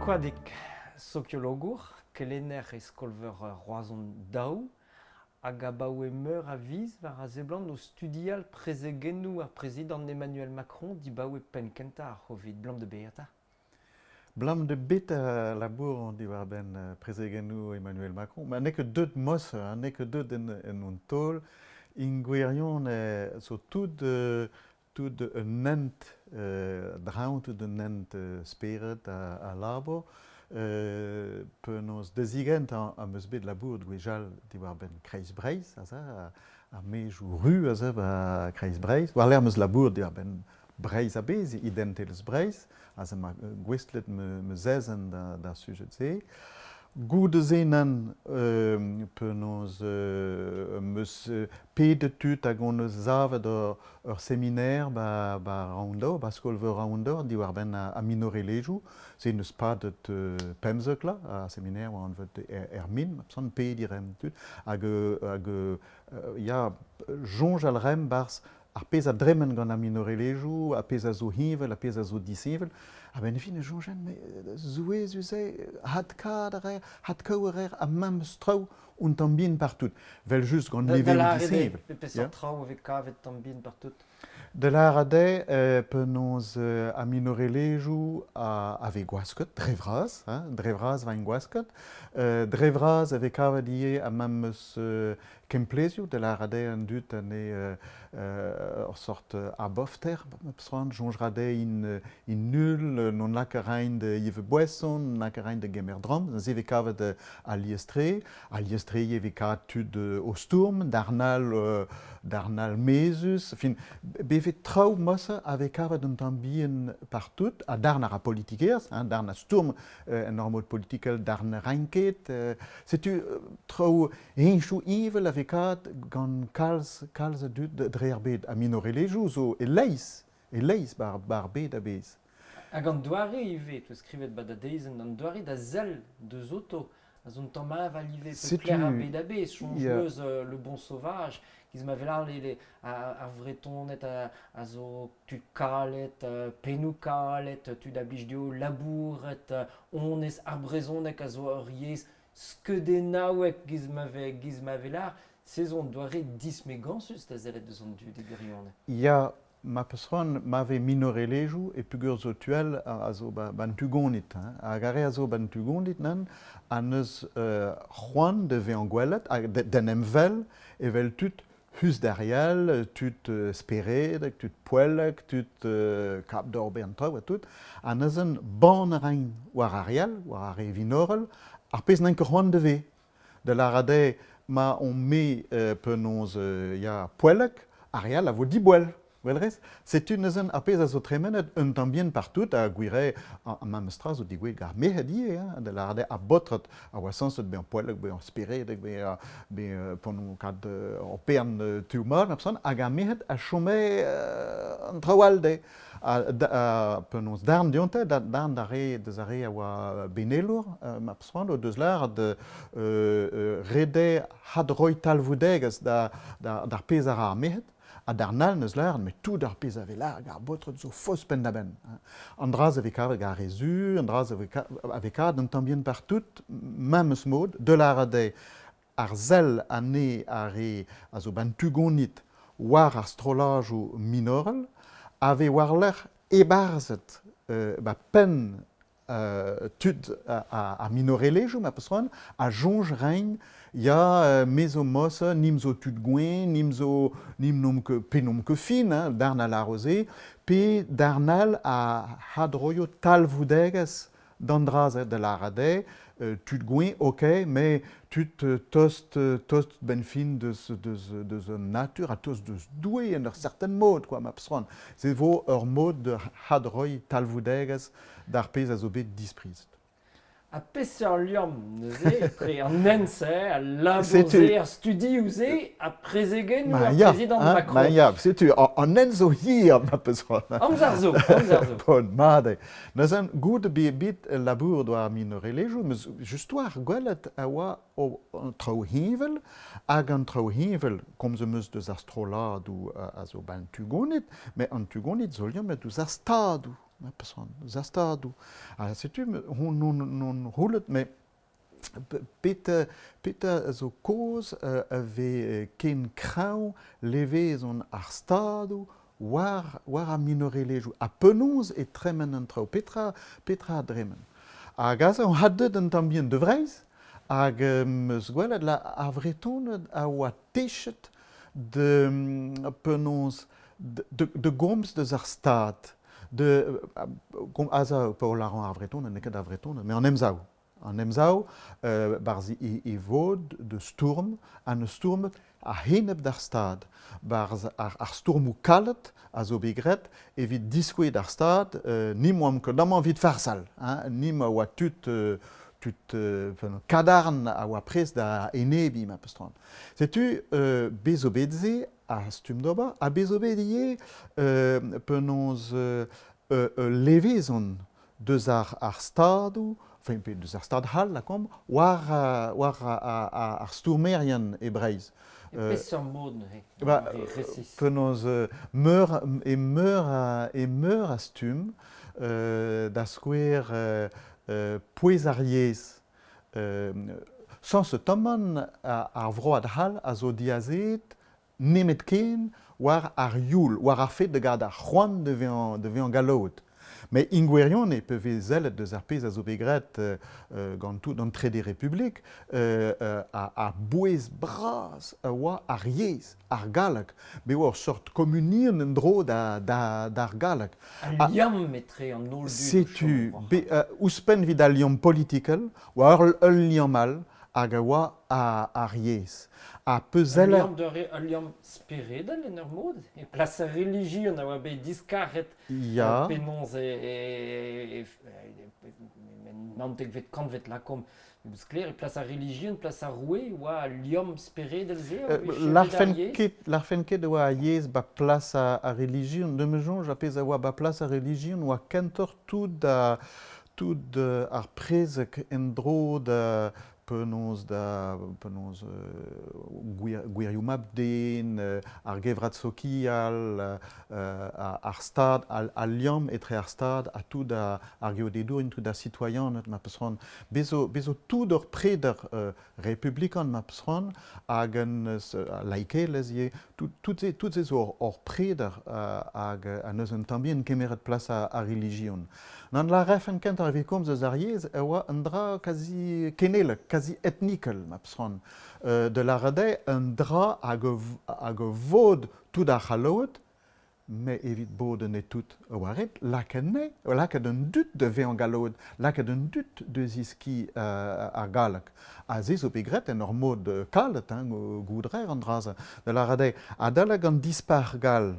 Koadig, sokiologour, kelenner e skol-veur Roazhon daou, hag abaoe meur a viz war a seblant o studial prezegennoù ar prezidant Emmanuel Macron dibaoe penn-kentañ ar C'hovid. 'Blam da betra? 'Blam da bet labour diwar-benn prezegennoù Emmanuel Macron. Ma n'eo ket deuet mos, ha n'eo ket deuet en hon taol. In gwirionez zo tout tout un hent draoñ, tout un hent spered ha labour. Penaos da zigentañ am eus bet labouret gwechall diwar-benn Kreiz-Breizh, aze, ar maezioù ru aze 'ba Kreiz-Breizh. War-lerc'h am eus labouret diwar-benn Breizh a-bezh, identelezh Breizh, aze 'ma gouestlet ma zezenn d'ar sujed-se. Goude-se nann penaos 'm eus pedet tud hag hon eus savet ur seminer 'ba 'ba Roundor, 'ba skol-veur Roundor diwar-benn ar minorelezhioù. Se 'neus padet 15 vloaz, ar seminer 'oa anvet Hermine, ma peus pediñ 'raemp tud. Hag hag ya, soñjal 'raemp 'barzh ar pezh a dremen gant ar minorelezhioù, ar pezh a zo heñvel, ar pezh a zo disheñvel. A-benn ar fin e soñjen, mais souezhus eo, hadkaat a raer, hadkaout a raer ar memes traoù un tamm bihan partout. Vel-just gant niveroù disheñvel. Peseurt traoù a vez kavet tamm bihan partout? Da lâret eo penaos ar minorelezhioù a vez gwasket dre vras, hein, dre vras 'vaint gwasket. Dre vras e vez kavet ivez ar memes Kemplezhioù da lâret eo an dud anezhe ur sort abofter, petra soñj ra dezhe int nul, n'on lak a raint ivez boeson, n'on lak a raint da gemer dramm. Neuze e vez kavet alies-tre. Alies-tre e vez kavet tud o stourm, darn all darn all mezhus. Enfin, bevet traoù mosse a vez kavet un tamm bihan partout, ha darn a ra politikerezh, hein, darn a stourm en ur mod politikel, darn ne raint ket. Setu traoù Heñchoù heñvel a vez kavet gant kalz kalz a dud dre ar bed ha minorelezhioù zo e-leizh, e-leizh 'ba ar bed a-bezh. Hag an doare ivez, 'teus skrivet 'ba da dezenn, an doare da sell deus oto a zo un tamm aval ivez pep lec'h ar bed a-bezh. Soñj 'meus Le Bon Sauvage, giz ma vel ar Vretoned a zo tud kalet, pennoù kalet, tud a blij dezho labourat, honnezh ar brezhoneg a zo ur yezh skeudennaoueg giz ma vez giz ma vez lâr, se zo un doare dismegañsus da sellet deus an dud e gwirionez. Ya, ma peus c'hoant, ma vez minorelezhioù e pugur zo tu all a zo 'ba 'n tu-gonid. Hein. Hag ar re a zo 'ba 'n tu-gonid nann, a neus c'hoant da vezañ gwelet hag d'en em wel evel tud hus d'ar re all, tud speredek, tud poellek, tud kap d'ober an traoù ha tout, ha neuze bann a raint war ar re all, war ar re vinorel, ar pezh n'int ket c'hoant da vez. Da lâret eo ma on-me penaos ya poellek, ar re all a vo diboell. Well rez, setu neuze ar pezh a zo tremenet un tamm bihan partout ha gwir eo ar memes tra zo degouezhet gant ar merc'hed ivez hein, da lâret eo ar baotred a oa sañset bezañ poellek, bezañ speredek, bezañ bezañ p'on kad ur bern tuoù mat ma hag ar merc'hed a chome an traoù all dezhe. Ha penaos darn dionte, darn d'ar re deus ar re a oa benelour ma o deus lâret ret eo hadroiñ talvoudegezh d'ar pezh a ra ar merc'hed. Ha darn all 'neus lâret met tout ar pezh a vez lâret ar baotred zo faos penn-da-benn. An dra-se a vez kavet gant ar re zu, an dra-se a vez kavet un tamm bihan partout, memes mod, da lâret eo ar sell anezhe ar re a zo 'ba'n tu-gonid war ar strollajoù minorel a vez war-lerc'h ebarzhet 'ba penn tud ar minorelezhioù ma peus c'hoant a soñj reiñ ya me zo mosse nim zo tud gouin nim zo nim n'omp ket pe n'omp ket fin hein, darn a lâro se pe darn all a hadroio talvoudegezh d'an dra-se da lâret eo tud gouin ok mais tud tost tost benn fin deus deus deus an natur ha tost deus Doue en ur certain mod quoi ma peus c'hoant se vo ur mod de hadroiñ talvoudegezh d'ar pezh a zo bet disprizet. Ha peseurt liamm neuze etre an hent-se, al labour-se, ar studioù-se ha prezegennoù ar prezidant Macron? Ma ya, setu, an hent zo hir, ma peus c'hoant. Amzer zo, amzer zo. Bon, mat eo. Neuze, goude bet labour doa ar minorelezhioù, meus just war gwelet a oa an traoù heñvel, hag an traoù heñvel, komz am eus deus ar strolladoù a zo 'ba an tu-gonid, met an tu-gonid zo liammet ouzh ar stadoù. Ma peus c'hoant, eus ar stadoù. Ha setu hon on roulet, met petra a zo kaoz a vez ken kreñv levezon ar stadoù war war ar minorelezhioù ha penaos e tremen an traoù, petra petra a dremen. Hag aze on deuet un tamm bihan da Vreizh hag 'm eus gwelet la ar Vretoned a oa techet da penaos da gomz deus ar stad, de aze pa lâran ar Vretoned, n'eo ket ar Vretoned, met an Emsav. An Emsav, barzh e vod de stourm, ha neus stourmet a-enep d'ar stad. Barzh ar stourmoù kalet a zo bet graet evit diskouez d'ar stad nimp oamp ket amañ evit farsal, hein, nimp a oa tud tud kadarn a oa prest da enebiñ ma peus c'hoant. Setu bez zo bet se ar stumm d'ober, ha bez zo bet ivez penaos ul levezon deus ar stadoù, enfin deus ar stad c'hall lakaomp, war war ar stourmerien e Breizh. E peseurt mod neuze? Ba, penaos meur, e meur a, e meur a stumm, da skouer pouez ar yezh. Sañs tomman ar vroad c'hall a zo diazeet nemetken war ar youl, war ar fed da gaout ar c'hoant da vezañ da vezañ galloud. Met int gwirionez pe vez sellet deus ar pezh a zo bet graet gant tout an Trede Republik, ar bouez bras a oa ar yezh, ar galleg. Bet oa ur seurt komunion en-dro d'ar galleg. Al liamm etre an holl dud. Setu, ouzhpenn evit al liamm politikel, oa ul liamm all hag a oa ar yezh. Ha peuzheller... Ul liamm speredel en ur mod? E plas ar relijion a oa bet diskaret ya. Penaos e naontekvet kantved lakaomp sklaer e plas ar relijion, plas ar roue, e oa al liamm speredel-se Larfen ket, larfen ket e oa ar yezh ba plas ar relijion. De me soñj, ar pezh a oa ba plas ar relijion oa kentoc'h tout tout ar prezeg en-dro da penaos da penaos gwirioù mab-den, ar gevrat sokial, ar stad, al liamm etre ar stad ha tout ar geodedourien, tout ar sitoaianed ma peus c'hoant. Bez zo, bez zo tout ur preder republikan ma peus c'hoant hag un laikelezh ivez. Tout, tout se, tout se zo ur preder hag a neus un tamm bihan kemeret plas ar relijion. Nann lârefen kentoc'h evit komz eus ar yezh e oa un dra kazi kenelek, kazi etnikel, ma peus c'hoant. Da lâret eo un dra hag hag a vod tout ar C'hallaoued, met evit bodenn eo tout e oa ret lakaat anezhe, lakaat an dud da vezañ Gallaoued, lakaat an dud da zeskiñ ar galleg. Ha se zo bet graet en ur mod kalet, hein, goût 'raer an dra-se. Da lâret eo, adalek an Dispac'h gall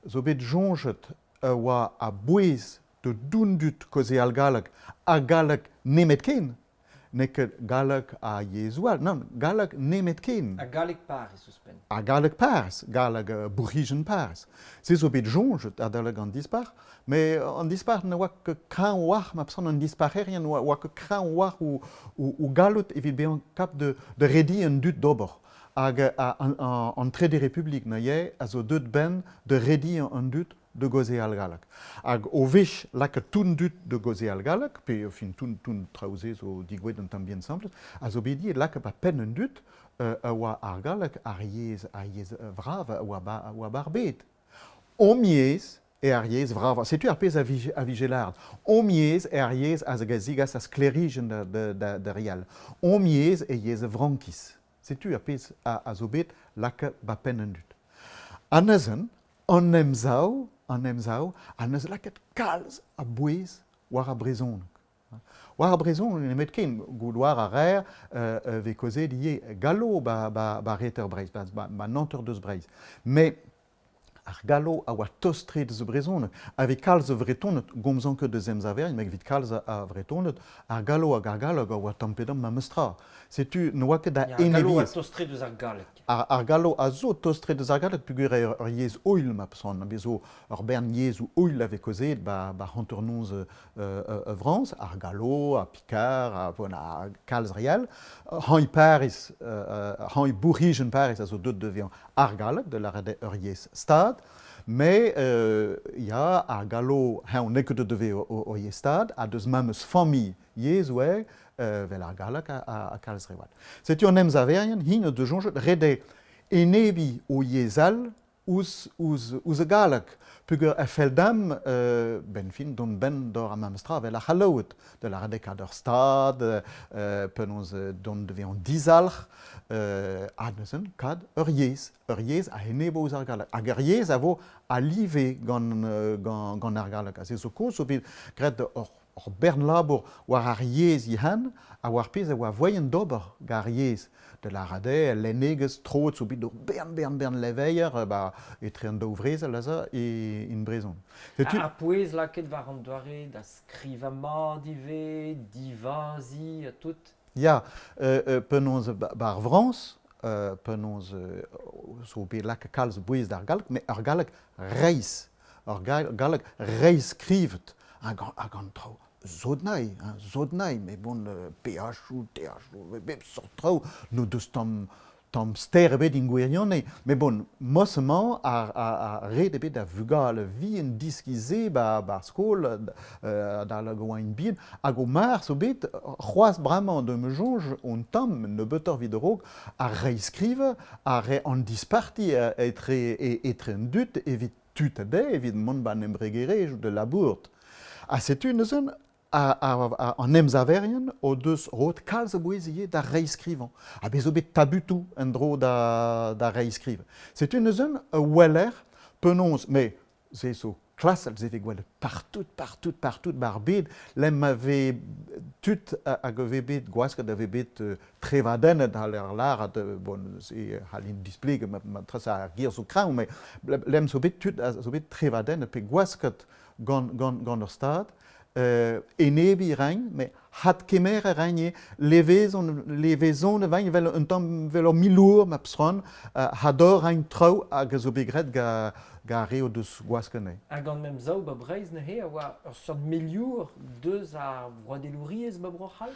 zo bet soñjet e oa a-bouez da doun-dud kaozeal galleg ha galleg nemetken, n'eo ket galleg ha yezhoù all, nann, galleg nemetken. Ha galleg Paris ouzhpenn. Ha galleg Paris, galleg bourc'hijenn Paris. Se zo bet soñjet adalek an Dispac'h, met an Dispac'h ne oa ket kreñv a-walc'h, ma peus an dispac'herien ne oa ket kreñv a-walc'h o galloud evit bezañ kap da rediñ an dud d'ober. Hag an Trede Republik neuze a zo deuet 'benn da rediñ an dud da gaozeal galleg. Hag o wech lakaat tout an dud da gaozeal galleg, pe fin tout, tout traoù-se zo digouezhet un tamm bihan asambles, a zo bet dit lakaat ba penn an dud a oa ar galleg ar yezh ar yezh vrav a oa ba, a oa bar bed. Hom yezh eo ar yezh vravañ. Setu ar pezh a vije, a vije lâret. Hom yezh eo ar yezh a zigas a sklêrijenn da, da, da, da re all. Hom yezh eo yezh frankiz. Setu ar pezh a, a zo bet lakaet ba penn an dud. Ha neuze, An Emsav, an Emsav a neus lakaet kalz a bouez war ar brezhoneg. War ar brezhoneg nemetken, goût war a raer e vez kaozeet ivez gallo ba, ba, ba reter Breizh, ba, ba, ba hanter deus Breizh. Met ar gallo a oa tost-tre deus ar brezhoneg. A vez kalz a Vretoned, gomzan ket deus emsaverien, met evit kalz a Vretoned, ar gallo hag ar galleg a oa tamm pe damm memes tra. Setu n'oa ket da Ya, ar gallo a oa tost-tre deus ar galleg. Ar gallo a zo tost-tre deus ar galleg peogwir eo ur yezh oil ma peus c'hoant. Bez zo ur bern yezhoù oil a vez kaozeet ba, ba hanternoz Frañs, ar gallo, ar picard, ha voilà, kalz re all. Hañv Paris, hañv bourc'hijenn Paris a zo deuet da vezañ ar galleg, da lâret eo ur yezh stad. Me ya, ar gallo heñ n'eo ket deuet o yezh stad, ha deus memes familh yezh oe, vel ar galleg ha kalz re all. Setu an emsaverien, hint o deus soñjet ret eo enebiñ o yezh all ouzh ar galleg. Peogwir e fell da'm benn fin dont benn d'ober ar memes tra evel ar C'hallaoued, da lâret eo kad ur stad, penaos dont da vezañ dizalc'h, ha neuze kad ur yezh. Ur yezh a enebo ouzh ar galleg. Hag ur yezh a vo a-live gant ar galleg. Ha se zo kaoz zo bet graet ur bern labour war ar yezh ivez ha war pezh a oa voaien d'ober gant ar yezh. Da lâret eo, el lennegezh troet zo bet ur bern, bern, bern leveier ba, etre an daou vrezel aze in brezhon. Setu... Ar pouez lakaet war an doare da skrivañ mat ivez, divaziñ ha tout. Ya, penaos ba ar Frañs, penaos zo bet lakaet kalz bouez d'ar galleg, met ar galleg reizh, ar galleg reizhskrivet hag an traoù sot-nay, hein, sot-nay, met bon, PH-où, TH-où, bep sort traoù n'o deus tamm tamm ster ebet en gwirionez. Met bon, moss-mañ ar ret ebet da vugale vihan diskiñ se 'ba ar skol adalek oaint bihan. Hag o mar zo bet c'hoazh bremañ da ma soñj un tamm nebeutoc'h evit a-raok ar reizhskrivañ, ar re an disparti etre an dud evit tud a dezhe, evit mont 'ba an embregerezhioù da labourat. Ha setu neuze an emsaverien o deus roet kalz a bouez ivez d'ar reizhskrivañ. Ha bez zo bet tabutoù en-dro d'ar reizhskrivañ. Setu neuze ur weler penaos, met se zo klasel, se vez gwelet partout, partout, partout 'ba ar bed, lec'h ma vez tud hag a vez bet gwasket, a vez bet trevadennet, c'haller lârat, bon, se c'hallin displegañ ma tres ar ger zo kreñv, met lec'h zo bet tud a zo bet trevadennet pe gwasket gant ur stad, enebiñ 'raint, met adkemer a raint ivez levezon a vaint evel un tamm evel ur milour ma peus c'hoant, ador 'raint traoù hag a zo bet graet gant ar re o deus gwasket anezhe. Hag an Emsav 'ba Breizh neuze a oa ur seurt meliour deus ar vroadelouriezh 'ba Bro-C'hall?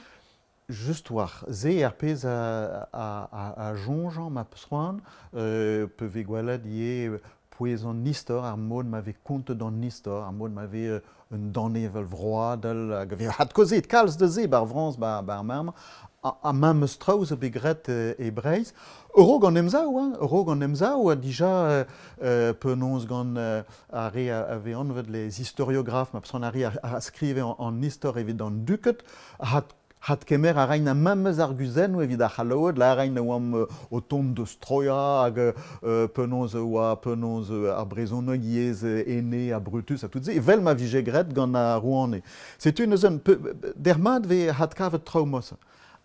Just war se ar pezh a soñjan ma peus c'hoant, pe vez gwelet ivez pouez an istor, ar mod ma vez kontet an istor, ar mod ma vez un danevell vroadel hag a vez adkaozeet kalz da se 'ba ar Frañs, 'ba ar mañ-mañ. Ha memes traoù zo bet graet e Breizh. A-raok an Emsav, hein, a-raok an Emsav oa dija penaos gant ar re a vez anvet les historiographes, ma peus c'hoant ar re a skrive an istor evit an duked, Adkemer a raint ar memes arguzennoù evit ar C'hallaoued, lâraint e oamp o tont deus Troia hag penaos e oa penaos ar brezhoneg yezh ene ha Brutus ha tout se, evel ma vije graet gant ar rouaned. Setu neuze dermat 'vez adkavet traoù mod-se.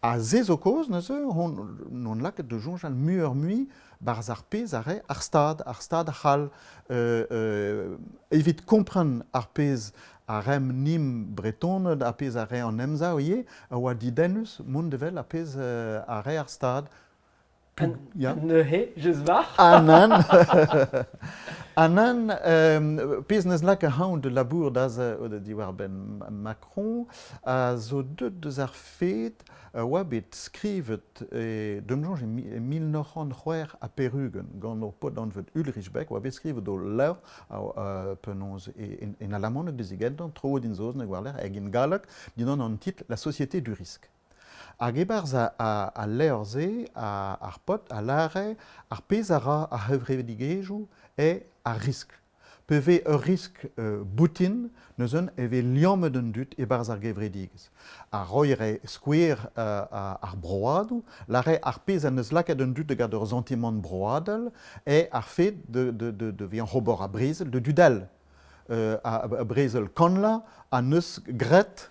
Ha se zo kaoz neuze hon lakaet da soñjal muioc'h-mui 'barzh ar pezh a rae ar Stad, ar Stad c'hall. Evit kompren ar pezh a raemp nimp Bretoned, ar pezh a rae an Emsav ivez, a oa didennus mont evel ar pezh a rae ar Stad. Ya. Neuze, just war. Ha nann. Ha nann, pezh neus lakaet ac'hanon da labour da diwar-benn Macron a zo deuet deus ar fed a oa bet skrivet e, d'am soñj, e 1986 gant ur paotr anvet Ulrich Beck, oa bet skrivet o levr penaos en alamaneg da zigentañ, troet en saozneg war-lerc'h hag en galleg, dindan an titl La société du risque. Hag e-barzh al levr-se, ar paotr a lâre ar pezh a ra ar c'hevredigezhioù eo ar riskl. Pe vez ur riskl boutin, neuze e vez liammet an dud e-barzh ar gevredigezh. Ha roiñ a rae skouer ar broadoù, lâret ar pezh en deus lakaet an dud da gaout ur santimant broadel eo ar fed de vezañ ober ar brezel da dud all. A brezel kanlañ ha neus graet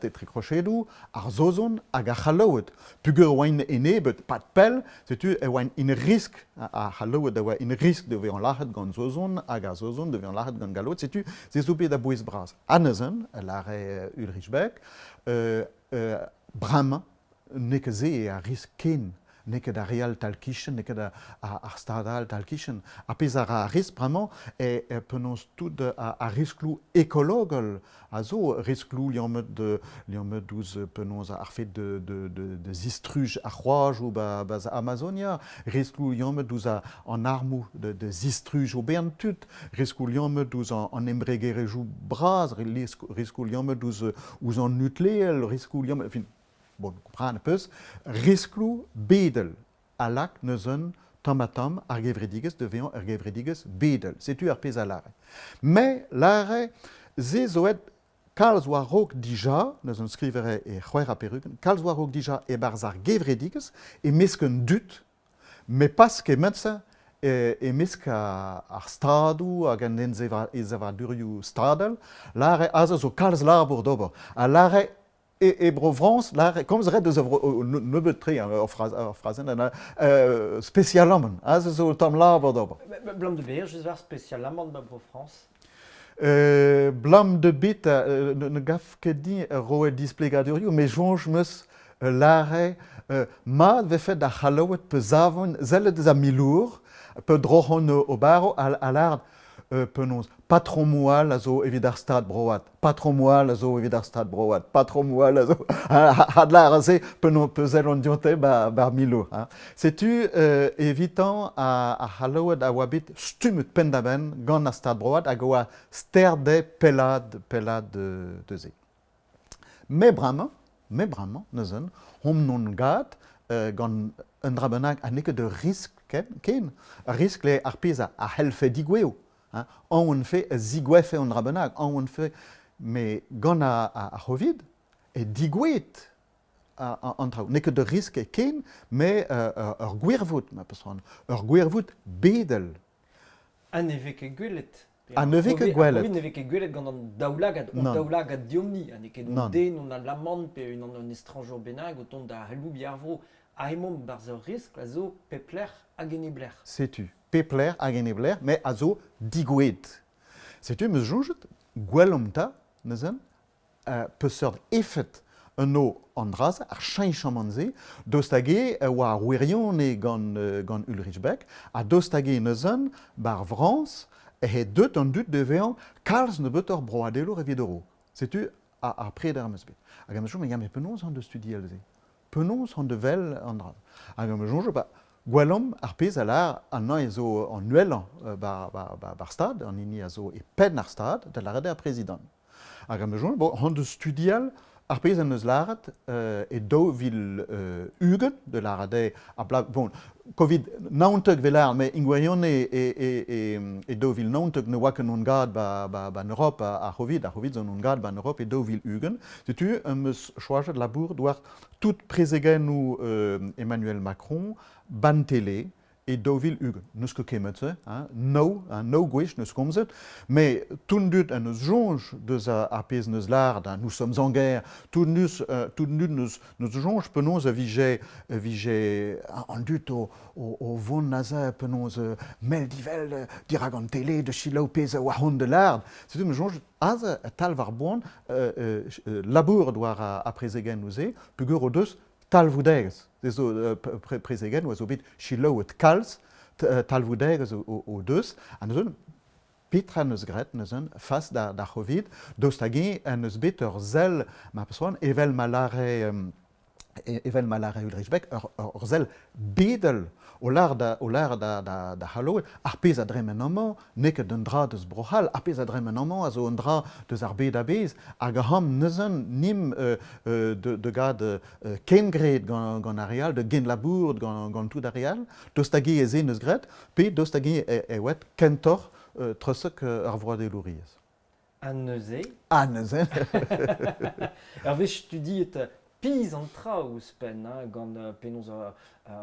etre krochedoù ar Saozon hag ar C'hallaoued. Peogwir e oaint enebet pad pell, setu e oaint in risk, ar C'hallaoued a oa in risk da vezañ lazhet gant Saozon hag ar Saozon da vezañ lazhet gant Gallaoued. Setu se zo bet a-bouez-bras. Ha neuze, a lâre Ulrich Beck, bremañ n'eo ket se ar risk ken. N'eo ket ar re all tal-kichen, n'eo ket ar stad all tal-kichen. Ar pezh a ra ar riskl bremañ eo penaos tout ar riskloù ekologel a zo riskloù liammet liammet ouzh penaos ar fed de zistruj ar c'hoajoù ba Amazonia, riskloù liammet ouzh an armoù de zistruj o bern tud, riskloù liammet ouzh an embregerezhioù bras, riskloù liammet ouzh an nukleel, riskloù liammet, enfin, bon, kompren peus, riskloù bedel a lak neuze tamm-ha-tamm ar gevredigezh da vezañ ur gevredigezh bedel. Setu ar pezh a lâre. Me lâre, se zo aet kalz war-raok dija, neuze an skriver e c'hwec'h ha pevar-ugent, kalz war-raok dija e-barzh ar gevredigezh, e-mesk an dud, met pas kement-se e-mesk ar stadoù hag an ensavadurioù stadel, lâre aze zo kalz labour d'ober. Ha lâre e Bro-Frañs, komz a ret eus nebeut-tre ur frazenn spesialamant. Aze zo un tamm labour d'ober. Blam de ber, just war spesialamant ba Bro-Frañs? Blam de bet, ne gav ket din roet displegadurioù, met soñj 'm eus lâret mat 'vefe d'ar C'hallaoued peuzavont sellet eus ar milour, pe droc'hont o barv ha lâret penaos patromoù all a zo evit ar stad broad, patromoù all a zo evit ar stad broad, patromoù all a zo hadlar se penaos peuzellont dioute bar Milo. Hein. Setu evitañ ar C'hallaoued a oa bet stummet penn-da-benn gant ar stad broad hag a oa sterde pellad pellad de se. Me bremañ, me bremañ neuze, omp n'on gad gant un dra bennak ha n'eo ket ur riskl ken, ur riskl eo ar pezh a c'hellfe digouezho. Hein. Aon fe a zigouezfe un dra bennak, aon fe met gant ar C'hovid e digouezhet an traoù. N'eo ket ur riskl ken, met ur gwirvoud, ma peus c'hoant, ur gwirvoud bedel. Ha ne vez ket gwelet. Ha ne vez ket gwelet. Ne vez ket gwelet gant an daoulagad, hon daoulagad deomp-ni, ha n'eo ket un den, un alaman pe unan un estrañjour bennak o tont da aloubiñ ar vro. Ha emaomp barzh ur riskl a zo pep lec'h hag en e lec'h. Setu, pep lec'h hag en e lec'h, met a zo digouezhet. Setu, 'm eus soñjet, gwellomp 'ta, neuze, peseurt efed eno an dra-se, ar cheñchamant-se, daoust hag-eo e oa ar wirionez gant Ulrich Beck, ha daoust hag-eo neuze, 'ba ar Frañs, eh eo deut an dud da vezañ kalz nebeutoc'h broadelour evit a-raok. Setu ar preder am eus bet. Hag am eus soñj, ya, met penaos an deus studiet se? Penaos an deus wel an dra? Hag am eus soñj, ba, gwellomp ar pezh a lâr an hini a zo an uhelañ 'ba ar stad, an hini a zo e penn ar stad, da lâret eo ar prezidant. Hag am eus soñj, bon, hon deus studial ar pezh en deus lâret e 2020, da lâret eo, a bon, Covid 19 vel lâret, met en gwirionez e 2019 ne oa ket hon gad ba, ba, ba en Europe ar Covid, ar Covid zo hon gad ba en Europe e 2020. Setu am eus choazet labour war tout prezegennoù Emmanuel Macron ban tele, e 2020. N'eus ket kement-se, hein, nav, hein, nav gwech n'eus komzet, met tout an dud en deus soñj deus ar pezh n'eus lâret, hein, nous sommes en guerre, tout neus, tout an dud n'eus n'eus soñj penaos e vije an dud o vont aze penaos mell divell dirak an tele da selaou pezh a oa c'hoant da lâret. Setu ma soñj aze e talv ar boan labourat war ar prezegennoù-se peogwir o deus talvoudegezh. Se zo prezegennoù a zo bet selaouet kalz talvoudegezh o deus. Ha neuze, petra neus graet neuze fas d'ar C'hovid? Daoust hag-eñ en deus bet ur sell, ma peus c'hoant, evel ma lâre Ulrich Beck, ur sell bedel o lâr da C'hallowed, ar pezh a dremen amañ n'eo ket un dra deus Bro-C'hall, ar pezh a dremen amañ a zo un dra deus ar bed a-bezh, hag aham neuze nim de gad kengred gant ar re all, de genlabour gant tout ar re all, daoust hag-eñ ez eo neus graet, pe daoust hag-eñ e oet kentoc'h treusek ar vroadelouriezh. Ha neuze? Ha neuze? Ur wech studiet pizh an traoù ouzhpenn, hein, gant penaos ar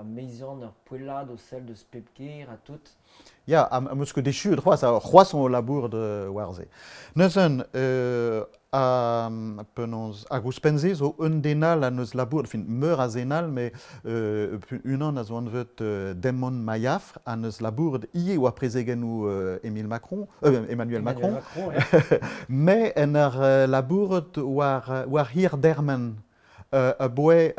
meiziant, ur poellad o sell deus pep kêr ha tout. Ya, am eus ket echuet c'hoazh, c'hoazh on o labourat war se. Neuze, penaos, hag ouzhpenn-se zo un den all a neus labouret, enfin, meur a zen all, met unan a zo anvet Damon Mayaffre, a neus labouret ivez war prezegennoù Emile Macron, Emmanuel Macron, Macron, ja. met en ur labouret war hir dermen. Aboe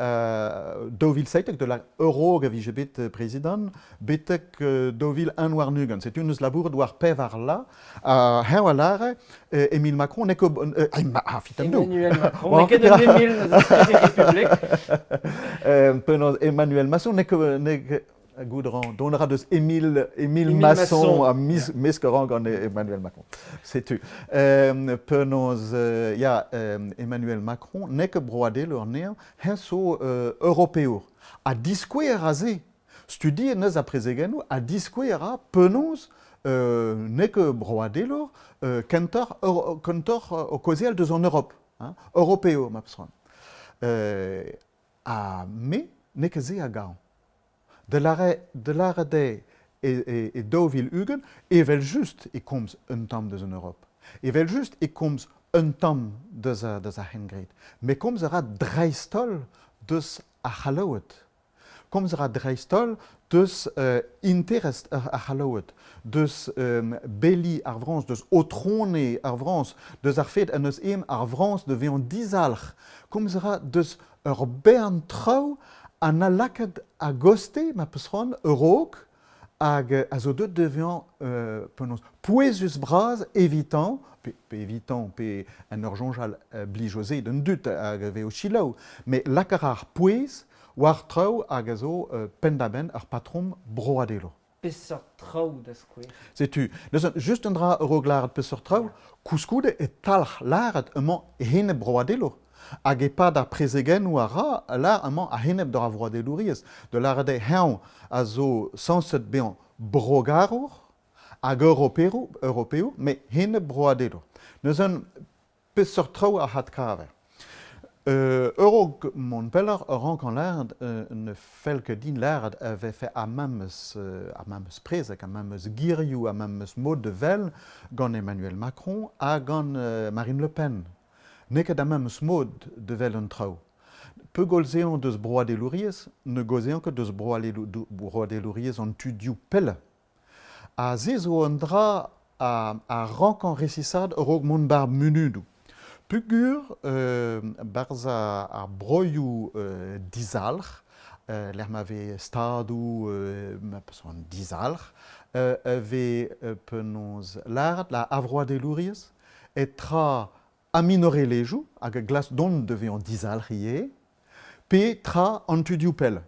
2017 de la Euro a vije bet prezidant betek 2021. Setu neus labouret war pevar la heñ a lâre Emile Macron n'eo ket ah, fitam Emmanuel Macron n'eo ket un Emile eus Republik. Penaos Emmanuel Masson n'eo ket Goudran. Dont a ra deus Émile, Émile, Émile Masson, a mis, mesk a ran gant Emmanuel Macron. Setu. Penaos, ya, Emmanuel Macron n'eo ket broadelour anezhañ, heñ zo europeour. Ha diskouez a ra se. Studiet neus ar prezegennoù ha diskouez a ra penaos n'eo ket broadelour kentoc'h, kentoc'h o kaozeal deus an Europ. Hein, europeour, ma peus c'hoant. Ha me, n'eo ket se a gav. Da lâret eo e 2020, evel-just e komz un tamm deus an Europ. Evel-just e komz un tamm deus ar c'hengred. Met komz a ra dreist-holl deus ar C'hallaoued. Komz a ra dreist-holl deus interest ar C'hallaoued, deus beli ar Frañs, deus aotrone ar Frañs, deus ar fed en deus aem ar Frañs da vezañ dizalc'h. Komz a ra deus ur bern traoù ha na lakaet a-goste, ma peus c'hoant, a-raok, hag a zo deuet da vezañ penaos pouezus-bras evitañ, pe evitañ, pe en ur soñjal blijo se d'an dud hag a vez o selaou, met lakaat a ra ar pouez war traoù hag a zo penn-da-benn ur patrom broadelour. Peseurt traoù da skouer? Setu, neuze just un dra a-raok lâret peseurt traoù, koulskoude e talc'h lâret emañ enep broadelour. Hag e-pad ar prezegennoù a ra, a lâr emañ a-enep d'ar vroadelouriezh, da lâret eo eñ a zo sañset bezañ brogarour hag europeour, europeour met enep broadelour. Neuze peseurt traoù a adkaver? A-raok mont pelloc'h e rankan lâret ne fell ket din lâret e vefe ar memes ar memes prezeg, ar memes gerioù, ar memes mod da wel gant Emmanuel Macron ha gant Marine Le Pen. N'eo ket ar memes mod da wel an traoù. Pegoulz-eñ deus broadelouriezh, ne gaozean ket deus broadelouriezh an tudioù pellañ. Ha se zo un dra a rankan resisaat a-raok mont 'bar munudoù. Peogwir 'barzh ar broioù dizalc'h, lec'h ma vez stadoù ma peus c'hoant dizalc'h, e vez penaos lâret la avroadelouriezh e tra ar minorelezhioù hag a glask dont da vezañ dizalc'h ivez, pe tra an tudioù pell.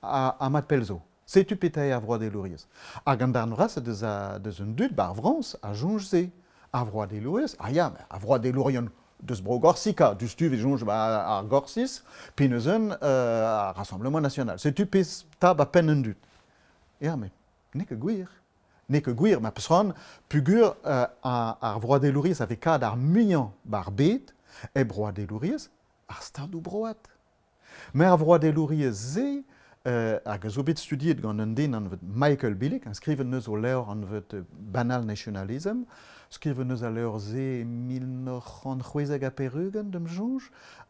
Ha mat pell zo. Setu petra eo ar vroadelouriezh. Hag an darn vrasañ deus, deus an dud 'ba ar Frañs a soñj se. Ar vroadelouriezh, ah ya, ar vroadelourion deus Bro-Gorsika, diouzhtu e soñj 'ba ar Gorsiz, pe neuze ar Rassemblement National. Setu pezh 'ta 'ba penn an dud. Ya, met n'eo ket gwir. N'eo ket gwir, ma peus c'hoant, peogwir ar vroadelouriezh a vez kad ar muiañ 'ba ar bed, eo broadelouriezh ar stadoù broad. Met ar vroadelouriezh-se hag a zo bet studiet gant un den anvet Michael Billig, ha skrivet neus o levr anvet Banal Nationalism, skrivet neus al levr-se e 1976 d'am soñj,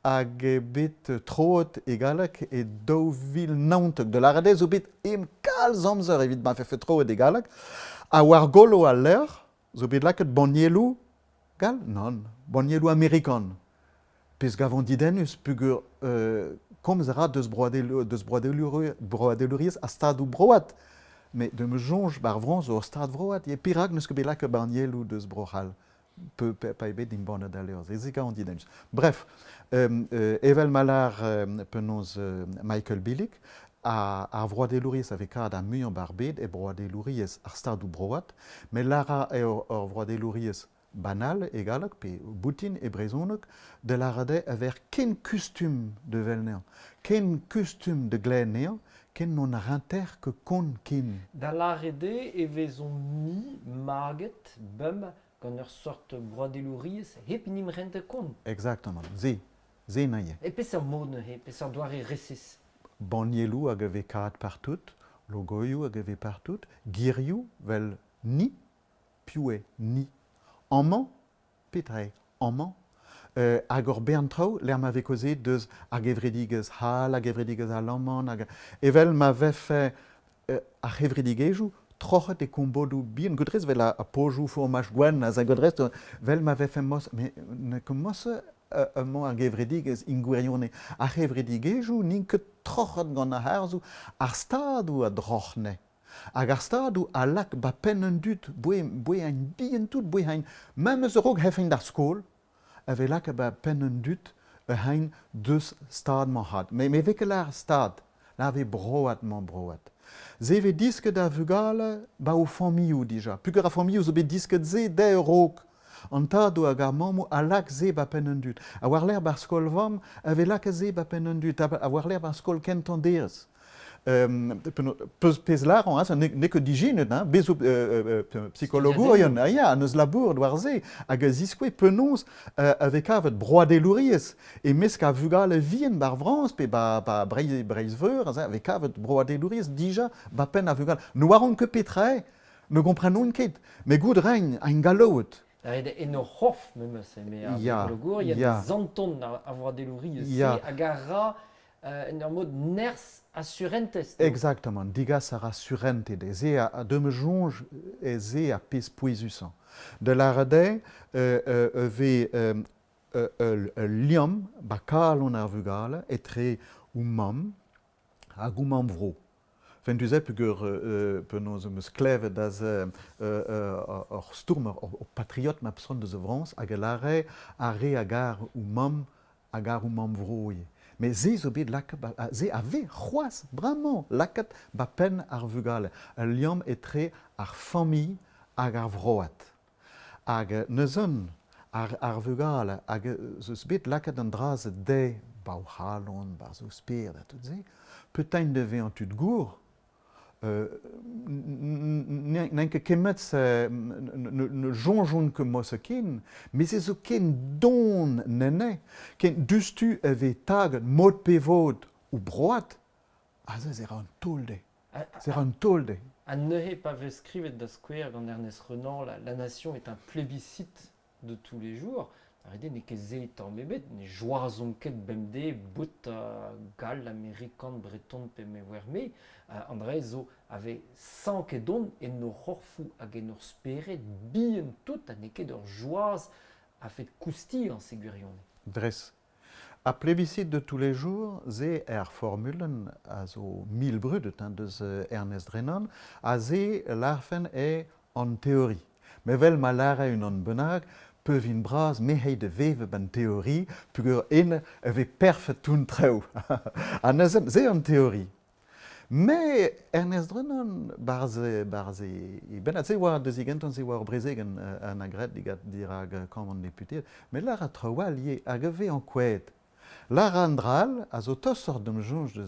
hag eo bet troet e galleg e 2019. Da lâret eo zo bet em kalz amzer evit ma vefe troet e galleg. Ha war golo al levr zo bet lakaet bannieloù gall? Nann, bannieloù amerikan. Pezh gavan didennus peogwir komz a ra deus broadelouriezh ha stadoù broad. Met da ma soñj, 'ba ar Frañs zo ur stad vroad. Ya, perak n'eus ket bet lakaet bannieloù deus Bro-C'hall pa eo bet embannet al levr-se? Se gavan didennus. Bref, evel ma lâr penaos Michael Billig, ar vroadelouriezh a vez kavet ar muiañ 'ba ar bed eo broadelouriezh ar stadoù broad, met lârañ eo ur vroadelouriezh banal e galleg pe boutin e brezhoneg da lâret eo e ver ken kustum da wel anezhañ, ken kustum da glevet anezhañ, ken n'on rinter ket kont ken. Da lâret eo e vezomp-ni maget bemp gant ur seurt broadelouriezh hep n'im rentañ kont. Exactement, se, se neuze. E peseurt mod neuze, peseurt doare resis? Bannieloù hag a vez kavet partout, logoioù hag a vez partout, girioù 'vel ni, Piv eo ni? Amañ? Petra eo amañ? Hag ur bern traoù lec'h ma vez kaozeet deus ar gevredigezh c'hall, ar gevredigezh alaman, hag evel ma vefe ar c'hevredigezhioù troc'het e kombodoù bihan, godrez 'vel ar pojoù fourmaj gwenn, ha godrez 'vel ma vefe mos, met n'eo ket mos. emañ ar gevredigezh int gwirionez. Ar c'hevredigezhioù n'int ket troc'het gant ar harzoù, ar stadoù a droc'h 'ne. Hag ar stadoù a lak ba penn an dud, boe bihan tout, boe memes a-raok hefeint d'ar skol, a vez lakaet ba penn an dud ur c'hein deus stad-mañ-c'had. Met me vez ket lâret stad, lâret vez broad-mañ-broad. Se vez disket da vugale ba o familhoù dija. Peogwir ar familhoù zo bet disket se dezhe a-raok. An tadoù hag ar mammoù a lak se ba penn an dud. Ha war-lerc'h ba'r skol-vamm a vez lakaet se ba penn an dud. Ha war-lerc'h ba'r skol kentañ derez. Pezh lârañ, hein, n'eo ket dijinet, hein, bez zo psikologourien, ah ya, n'eus labouret war se, hag a ziskouez penaos a vez kavet broadelouriezh e-mesk ar vugale vihan ba'r Frañs pe ba, ba Breizh, Breizh-Veur, a vez kavet broadelouriezh dija ba penn ar vugale. Ne oaront ket petra eo, ne gomprenont ket, met goût 'raint, int gallaoued. En o c'horf memes, eme ar psikologourien, santont ar vroadelouriezh-se hag a ra en ur mod nerzh ha surentez. Exactement, degas a ra surentez dezhe. Se a de me soñj ez eo ar pezh pouezusañ. Da lâret eo e vez ul liamm ba kalon ar vugale etre o mamm hag o mamm-vro. Fentus eo peogwir penaos em eus klevet aze ur stourmer, ur patriot ma peus c'hoant deus a Frañs hag a lâre ar re a gar o mamm a gar o mamm-vro ivez. Met se zo bet lakaet, se a vez c'hoazh bremañ lakaet ba penn ar vugale, ul liamm etre ar familh hag ar vroad. Hag neuze ar vugale hag ez eus bet lakaet an dra-se dezhe ba o c'halon, 'barzh o spered ha tout se, petain da vezañ tud gour, n'int ket kemmet-se, ne soñjont ket morse ken, met se zo ken don enne, ken diouzhtu e vez taget mod pe vod o broad, aze se ra un taol dezhe. Se ra un taol dezhe. Ha neuze pa vez skrivet da skouer gant Ernest Renan la nation est un plébiscite de tous les jours, ar re n'eo ket se tamm ebet, ne joazont ket bemdez bout gall, amerikan, breton pe me oar-me. An dra zo a vez sanket don en o c'horfoù hag en hor spered bihan tout ha n'eo ket ur joaz a-fet koustiañs e gwirionez. Dres. Ar plébiscite de tous les jours, se er formulenn a zo mil brudet hein, deus Ernest Renan, ha se lârfen eo an teori. Me 'wel ma lâre unan bennak, peuvin bras me c'hei da vevañ 'ba'n teori peogwir ene e vez perfet tout an traoù. Ha neuze, se an teori. Me, Ernest Renan, 'barzh 'barzh e bennad, se oa deus e gentañ, se oa ur brezegenn an a graet dirak kambr an deputeed, met lâr a traoù all ivez hag a vez ankouaet. Lâr a an dra all a zo tostoc'h d'am soñj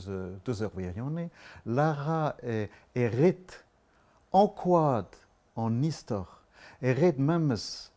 deus ur wirionez, lâr a e ret ankouaat an istor, e ret memes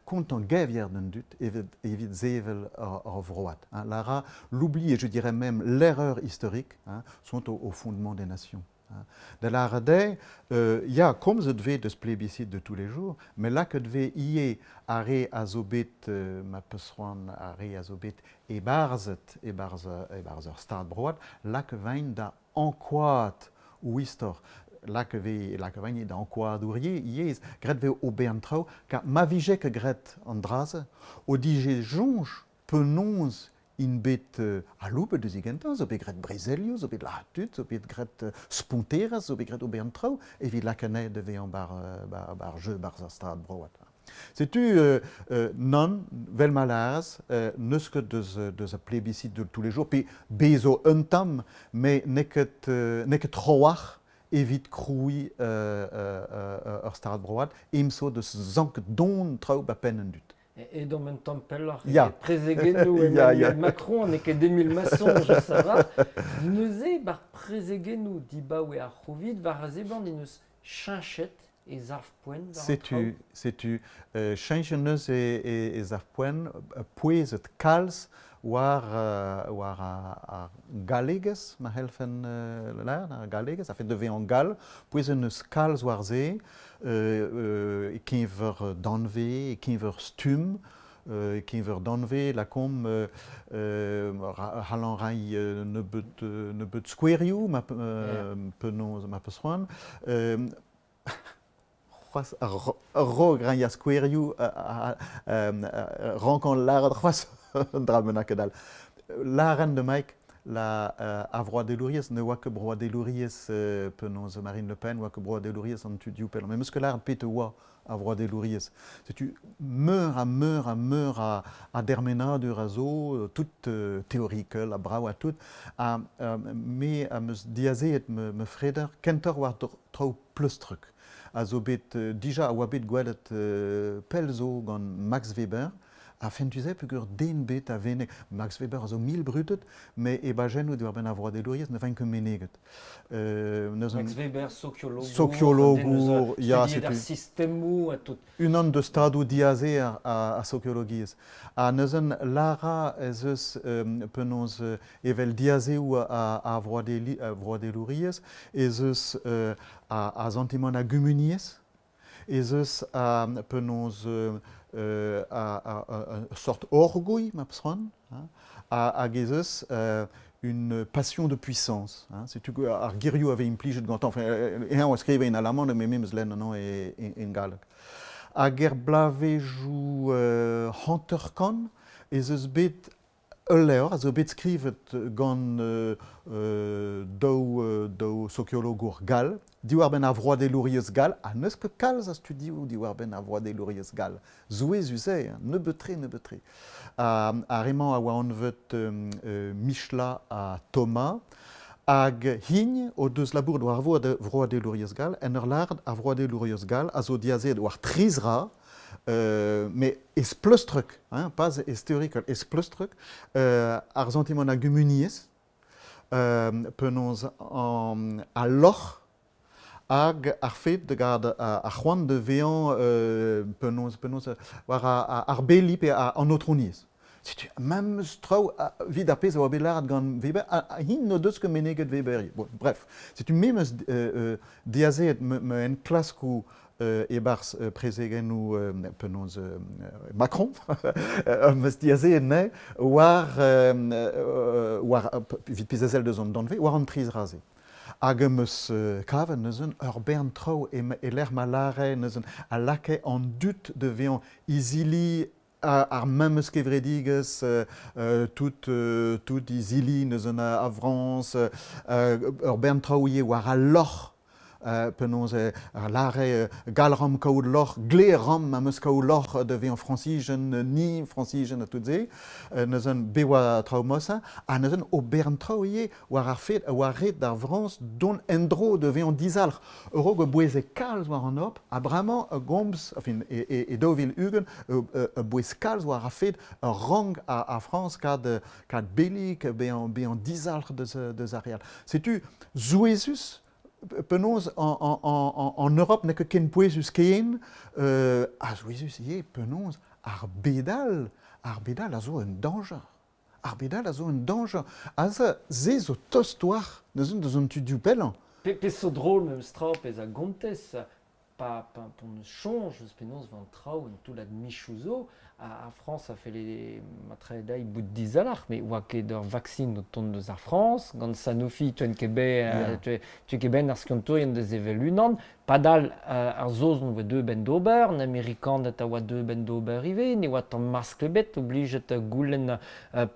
kontañ gevier d'an dud evit sevel ur vroad. Hein. Lara, l'oubli et je dirais même l'erreur historique hein, sont au fondement des nations. Hein. Da lâret eo, ya, komzet vez deus plébiscite de tous les jours, met lakaet vez ivez ar re a zo bet, ma peus c'hoant, ar re a zo bet ebarzhet e-barzh e-barzh ur stad broad, lakaet 'vaint da ankouaat o istor. Lak e vez lak e vez da ankouadouriezh ivez, graet vez ober an traoù, kar ma vije ket graet an dra-se, o dije soñj penaos int bet aloubet eus e gentañ, zo bet graet brezelioù, zo bet lazhet tud, zo bet graet sponterezh, zo bet graet ober an traoù evit lakaat anezhe da vezañ bar jeu barzh ar stad broad. Setu nann, 'vel ma lârez, n'eus ket deus ar plébiscite de tous les jours, pe bez zo un tamm, met n'eo ket trawalc'h evit krouiñ ur stad broad, emso deus sanket don traoù ba penn an dud. Edomp un tamm pelloc'h eget prezegennoù Emmanuel Macron, n'eo ket Émile Masson, je savoir. Neuze, bar prezegennoù dibaoe ar C'hovid, war a seblant en deus cheñchet e sav-poent war an traoù? Setu, cheñch en deus e sav-poent, pouezet kalz war war ar gallegezh, ma c'hellfen lâret, ar gallegezh, a-fet da vezañ gall, pouezet en deus kalz war se, e-keñver danvez, e-keñver stumm, e-keñver danvez, lakaomp c'hallan reiñ nebeut skouerioù ma penaos ma peus c'hoant. c'hoazh a-raok reiñ ar skouerioù rankan lâret c'hoazh un dra bennaket all. Lâren da Mike la ar vroadelouriezh ne oa ket broadelouriezh penaos Marine Le Pen oa ket broadelouriezh an tudioù pellañ. Met 'meus ket lâret petra oa ar vroadelouriezh. Setu meur ha meur ha meur a dermenadur a zo, tout teorikel ha brav ha tout. Ha me am eus diazeet ma freder kentoc'h war traoù pleustrek a zo bet dija a oa bet gwelet pell zo gant Max Weber ha fentus-se peogwir den bet a veneg Max Weber a zo mil brudet met e bajennoù diwar-benn ar vroadelouriezh ne vaint ket meneget. Max Weber, sokiologour, sokiologour, ya, studiet ar sistemoù ha tout. Unan deus stadoù diaze ar sokiologiezh. Ha neuze Lara ez eus penaos evel diazeoù ar vroadelouriezh ez eus ar santimant a gumuniezh, ez eus penaos ur sort orgouilh, ma peus c'hoant, hag ez eus une passion de puissance. Setu ar gerioù a vez implijet gantañ. Enfin, eñ a skrive en alaman, met me 'm eus lenn anezhañ en galleg. Hag er bloavezhioù 50 ez eus bet Ul levr a zo bet skrivet gant daou sokiologour gall diwar-benn ar vroadelouriezh gall ha n'eus ket kalz a studioù diwar-benn ar vroadelouriezh gall. Souezhus eo, nebeut-tre, nebeut-tre. Ar re-mañ a oa anvet Michla ha Thomas hag hini o deus labouret war ar vroadelouriezh gall en ur lâret ar vroadelouriezh gall a zo diazeet war tri zra Mais ez pleustrek, hein, pas ez teorikel, ez pleustrek, ar santimant a gumuniezh, penaos al lorc'h hag ar fed da gad ar c'hoant da vezañ penaos penaos war ar beli pe an aotrouniezh. Setu memes traoù evit ar pezh a oa bet lâret gant Weber, ha int n'o deus ket meneget Weber. Bon, bref, setu me 'm eus diazeet ma enklaskoù e-barzh prezegennoù penaos Macron am eus diazeet anezhe war war evit pezh a sell deus an danvez war an tri zra-se. Hag am eus kavet neuze ur bern traoù e-lec'h ma lâre neuze a lakae an dud da vezañ izili ar memes kevredigezh, tout, tout izili neuze a Frañs, ur bern traoù ivez war al lorc'h. Penaos lâre gall 'ran kaout lorc'h, gle 'ran am eus kaout lorc'h da vezañ frañsijen, ni frañsijen ha tout se. Neuze bet oa traoù mosañ ha neuze ober an traoù ivez war ar fed a oa ret d'ar Frañs dont en-dro da vezañ dizalc'h. A-raok a boueze kalz war an Europ ha bremañ a gomz, enfin, e 2020 a bouez kalz war ar fed a rank ar Frañs kad belik, bezañ dizalc'h deus ar re all. Setu souezhus penaos en Europ n'eo ket ken pouezus ken, ha souezhus ivez penaos ar bed all, ar bed all a zo un dañjer. Ar bed all a zo un dañjer. Aze, se zo tost war neuze deus an tudioù pellañ. Pezh zo drol memes tra, pezh a gontez, pa p'on eus soñj eus penaos 'vo an traoù un toullad michoù zo, ar Frañs a felle matre dezhi bout dizalc'h, met oa ket ur vaksin o tont eus ar Frañs, gant Sanofi teuent ket ket benn ar skiantourien da sevel unan, padal ar Saozon oa deuet benn d'ober, an Amerikaned a oa deuet benn d'ober ivez, ne oa tamm maskl ebet, oblijet goulenn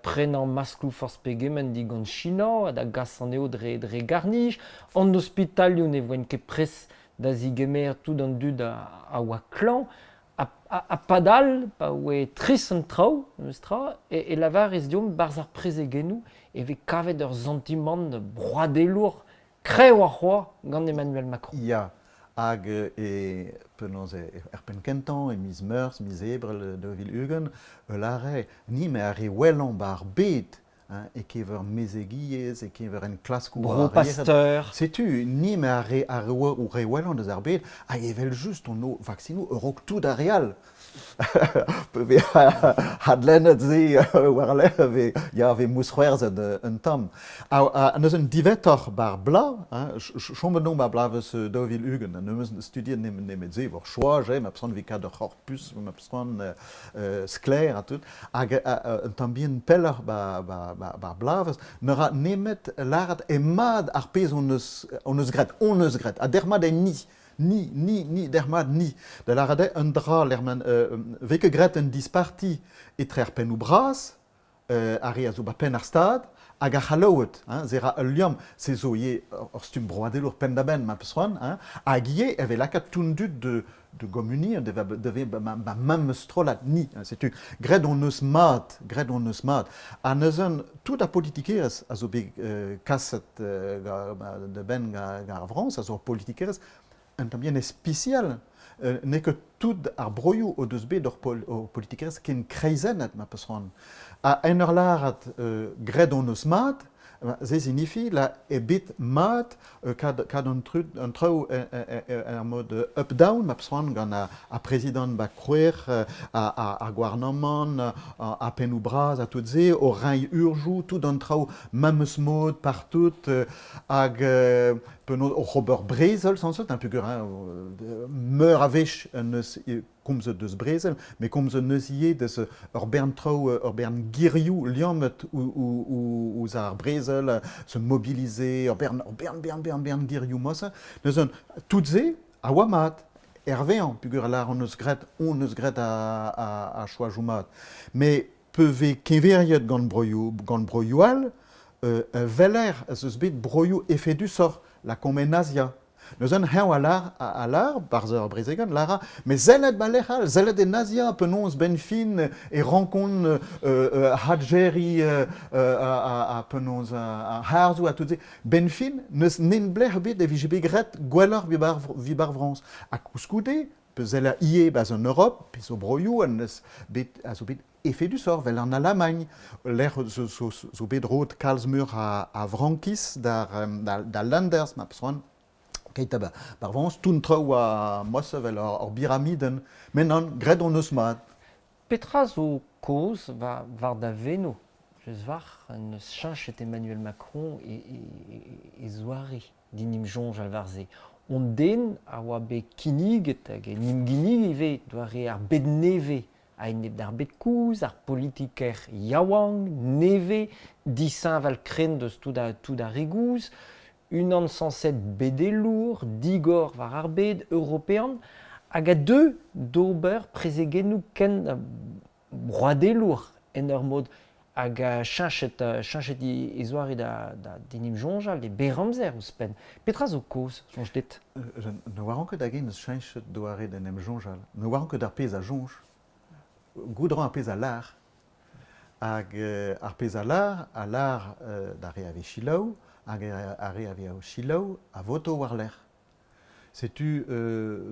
prenañ maskloù forzh pegement digant China ha da gas anezho dre garr-nij, an ospitalioù ne voent ket prest da zigemer tout an dud a oa klañv ha padal pa oe trist an traoù memes tra e lavarez deomp 'barzh ar prezegennoù e vez kavet ur santimant broadelour kreñv c'hoazh gant Emmanuel Macron. Ya, hag e penaos er penn-kentañ, e miz Meurzh, miz Ebrel 2020, e lâre ni me ar re wellañ 'ba ar bed hein, e-keñver mezegiezh, e-keñver enklaskoù Bro Pasteur. Setu, ni me ar re, ar re wellañ deus ar bed, hag evel-just on o vaksinoù a-raok tout ar re all. Adlennet se war-lerc'h ve, ya, ve mousc'hoarzhet un tamm. Ha neuze diwezhatoc'h bar bla, hein, chomet omp ar bloavezh 2020, ha n'em eus studiet nemet se, war choaz, ma peus vit kad ur c'horpus, ma peus sklaer ha tout, hag un tamm bihan pelloc'h ba bloavezh, ne ra nemet lâret eo mat ar pezh hon eus graet, hon eus graet, ha derc'hmat eo ni. Ni, ni, ni, dermat ni. Da lâret eo un dra lec'h ma vez ket graet un disparti etre ar pennoù bras, ar re a zo ba penn ar Stad, hag ar C'hallaoued. Hein, se ra ul liamm, se zo ivez ur stumm broadelour penn-da-benn ma peus c'hoant, hein, hag ivez e vez lakaat tout an dud de gommuniñ, de vezañ ma memes strollad ni. Hein, setu, graet hon eus mat, graet hon eus mat. Ha neuze, tout ar politikerezh a zo bet kaset da benn gant ar Frañs, a zo ur politikerezh un tamm bihan ispisial. N'eo ket tout ar broioù o deus bet ur politikerezh ken kreizennet, ma peus c'hoant. Ha en ur lâret graet hon eus mat, se signifi la eo bet mat kad an traoù er mod up-down, ma peus c'hoant, gant ar prezidant ba krouer, ar gouarnamant, ar pennoù bras ha tout se, o reiñ urzhioù, tout an traoù memes mod partout, hag penaos oc'h ober brezel sañset, hein, peogwir hein, meur a wech en deus komzet deus brezel, met komzet neus ivez deus ur bern traoù, ur bern girioù liammet ouzh ar brezel, se mobiliser, ur bern, ur bern, bern, bern, bern girioù mosa. Neuze, tout se a oa mat. Hervezañ, peogwir lâr hon eus graet, hon eus graet ar choajoù mat. Mais pe vez keñveriet gant broioù, gant broioù all, weler ez eus bet broioù efedusoc'h, lakaomp en Azia. Neuze eñ a lâr, a lâr, barzh ur brezegenn, lâra, met sellet ba lec'h all, sellet en Azia, penaos benn fin e rankont hadjeriñ ha penaos ar harzoù ha tout se. Benn fin, n'eus nenblec'h ebet e vije bet graet gwelloc'h evit ar Frañs. Ha koulskoude, pezellañ ivez 'barzh an Europ, pe zo broioù en deus bet, a zo bet efedusoc'h, 'vel an Alamagn, lec'h zo, zo, zo bet roet kalz meur a frankiz d'al Landers, ma peus c'hoant. Keit ha bar Frañs, tout an traoù a moas evel ur biramidenn. Met nann, graet hon eus mat. Petra zo kaoz war da veno, just war neus cheñchet Emmanuel Macron e zoare din em soñjal war se. Hon den a oa bet kinniget hag en em ginnig ivez doare ar bed nevez a-enep d'ar bed kozh, ar politiker yaouank, nevez, disheñvel-krenn deus tout ar re gozh, unan sañset bedelour, digor war ar bed european, hag a deu d'ober prezegennoù ken broadelour en ur mod hag a cheñchet, cheñchet e zoare da, da, d'en em soñjal, e berr amzer ouzhpenn. Petra zo kaoz, soñj dit? Ne oaran ket hag-eñ n'eus cheñchet doare d'en em soñjal. Ne oaran ket ar pezh a soñj. Goût a ran ar pezh a lâr. Hag ar pezh a lâr, a lâr d'ar re a vez selaou, hag ar re a vez o selaou a voto war-lerc'h. Setu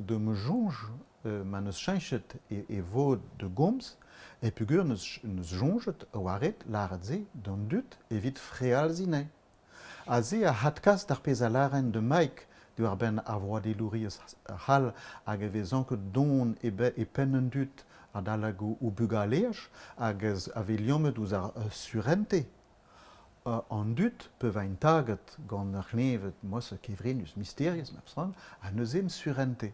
da ma soñj ma n'eus cheñchet e vod da gomz e peogwir n'eus soñjet e oa ret lâret se d'an dud evit frealziñ anezhe. Ha se a adkas d'ar pezh a lâren da Mike diwar-benn ar vroadelouriezh c'hall hag e vez anket don e penn an dud adalek o bugaleaj hag a vez liammet ouzh ar surentez. An dud pe vaint taget gant ur c'hleñved moas kevrinus, misterius memes tra, ha neuze em surentez.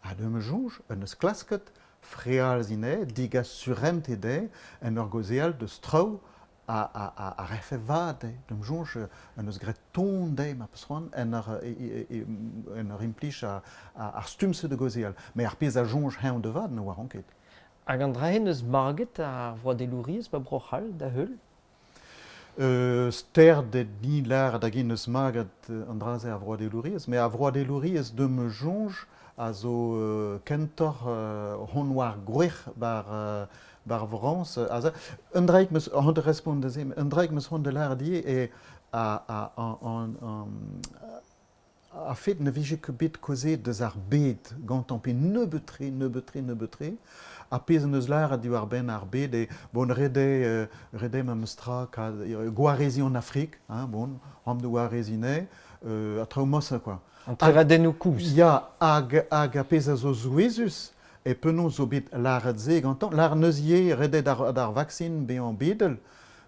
Ha da ma soñj en deus klasket frealziñ anezhe, degas surentez dezhe en ur gaozeal deus traoù a refe vad dezhe. D'am soñj en deus graet ton dezhe ma peus c'hoant en ur, en ur implij ar stumm-se da gaozeal. Met ar pezh a soñj eñ da vat ne oaran ket. Hag an dra-se n'eus maget ar vroadelouriezh ba Bro-C'hall da heul? Sterdet ni lâret hag int eus maget an dra-se ar vroadelouriezh, met ar vroadelouriezh deus ma soñj a zo kentoc'h hon war gwrec'h bar bar Frañs. Un draig 'm eus c'hoant da respont da se, un draig 'm eus c'hoant da lâret ivez eo ar fed ne vije ket bet kaozeet deus ar bed gantañ pe nebeut-tre, nebeut-tre, nebeut-tre. Ar pezh en deus lâret diwar-benn ar bed eo bon ret eo ret eo memes tra gwareziñ an Afrik, hein, bon, ran da wareziñ anezhe, ha traoù mosañ quoi. An trevadennoù koulz. Ya, hag, hag ar pezh a zo souezhus eo penaos zo bet lâret se gantañ. Lâret neus ivez ret eo d'ar vaksin bezañ bedel.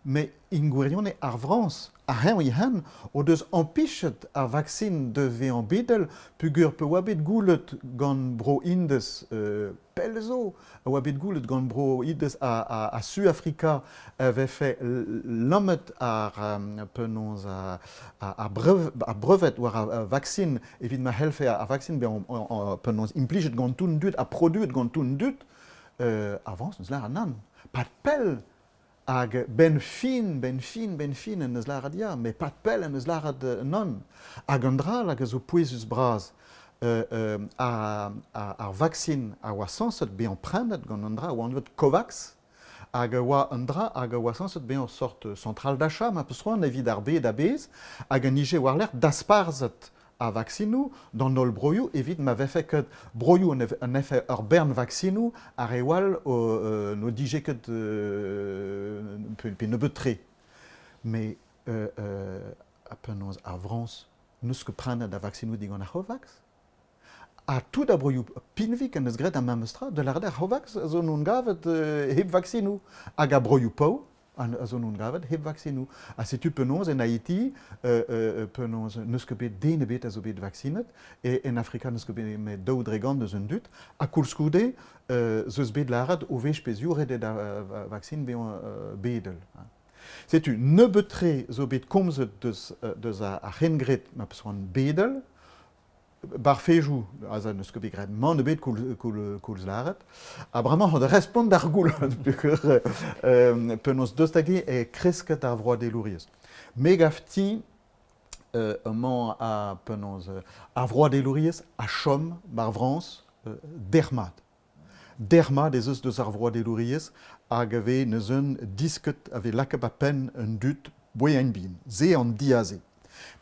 Me in gwirionez ar Frañs ha heñv e-hen o deus ampichet ar vaksin da vezañ bedel peogwir pe oa bet goulet gant Bro-Indez pell zo, a oa bet goulet gant Bro-Indez ha Suafrika e vefe lammet ar penaos ar brevet war ar vaksin evit ma c'hellfe ar vaksin bezañ penaos implijet gant tout an dud ha produet gant tout an dud. Ar Frañs n'eus lâret nann. Pad pell Hag benn fin, benn fin, benn fin en deus lâret ya, met pad pell en deus lâret nann. Hag an dra all hag a zo pouezus-bras, ar vaksin a oa sañset bezañ prenet gant an dra a oa anvet Covax, hag a oa un dra hag a oa sañset bezañ ur sort centrale d'achat ma peus c'hoant evit ar bed a-bezh, hag en ije war-lerc'h dasparzhet a vaksinoù d'an holl broioù evit ma vefe ket broioù en efe ur bern vaksinoù ar re all n'o dije ket pe nebeut-tre. Mais penaos ar Frañs n'eus ket prenet a vaksinoù digant ar C'hovax? Ha tout ar broioù pinvik en deus graet ar memes tra, da lâret ar C'hovax a zo n'on gavet hep vaksinoù. Hag ar broioù paour a zo n'on gavet hep vaksinoù. Ha setu penaos en Haiti, penaos n'eus ket bet den ebet a zo bet vaksinet, e en Afrika n'eus ket bet met 2% eus an dud, ha koulskoude ez eus bet lâret o wech pe ziv ret eo da vaksin bezañ bedel. Setu nebeut-tre zo bet komzet deus ar c'hengred ma peus c'hoant bedel, Barfejoù, aze n'eus ket bet graet mann ebet koulz lâret. Ha bremañ on da respont d'ar goulenn peogwir penaos deus hag-eñ e kresket ar vroadelouriezh. Me gav din emañ a penaos ar vroadelouriezh a chom bar Frañs derc'hmat. Derc'hmat ez eus deus ar vroadelouriezh hag a vez neuze un disket a vez lakaet ba penn an dud boeañ bihan. Se an diaze.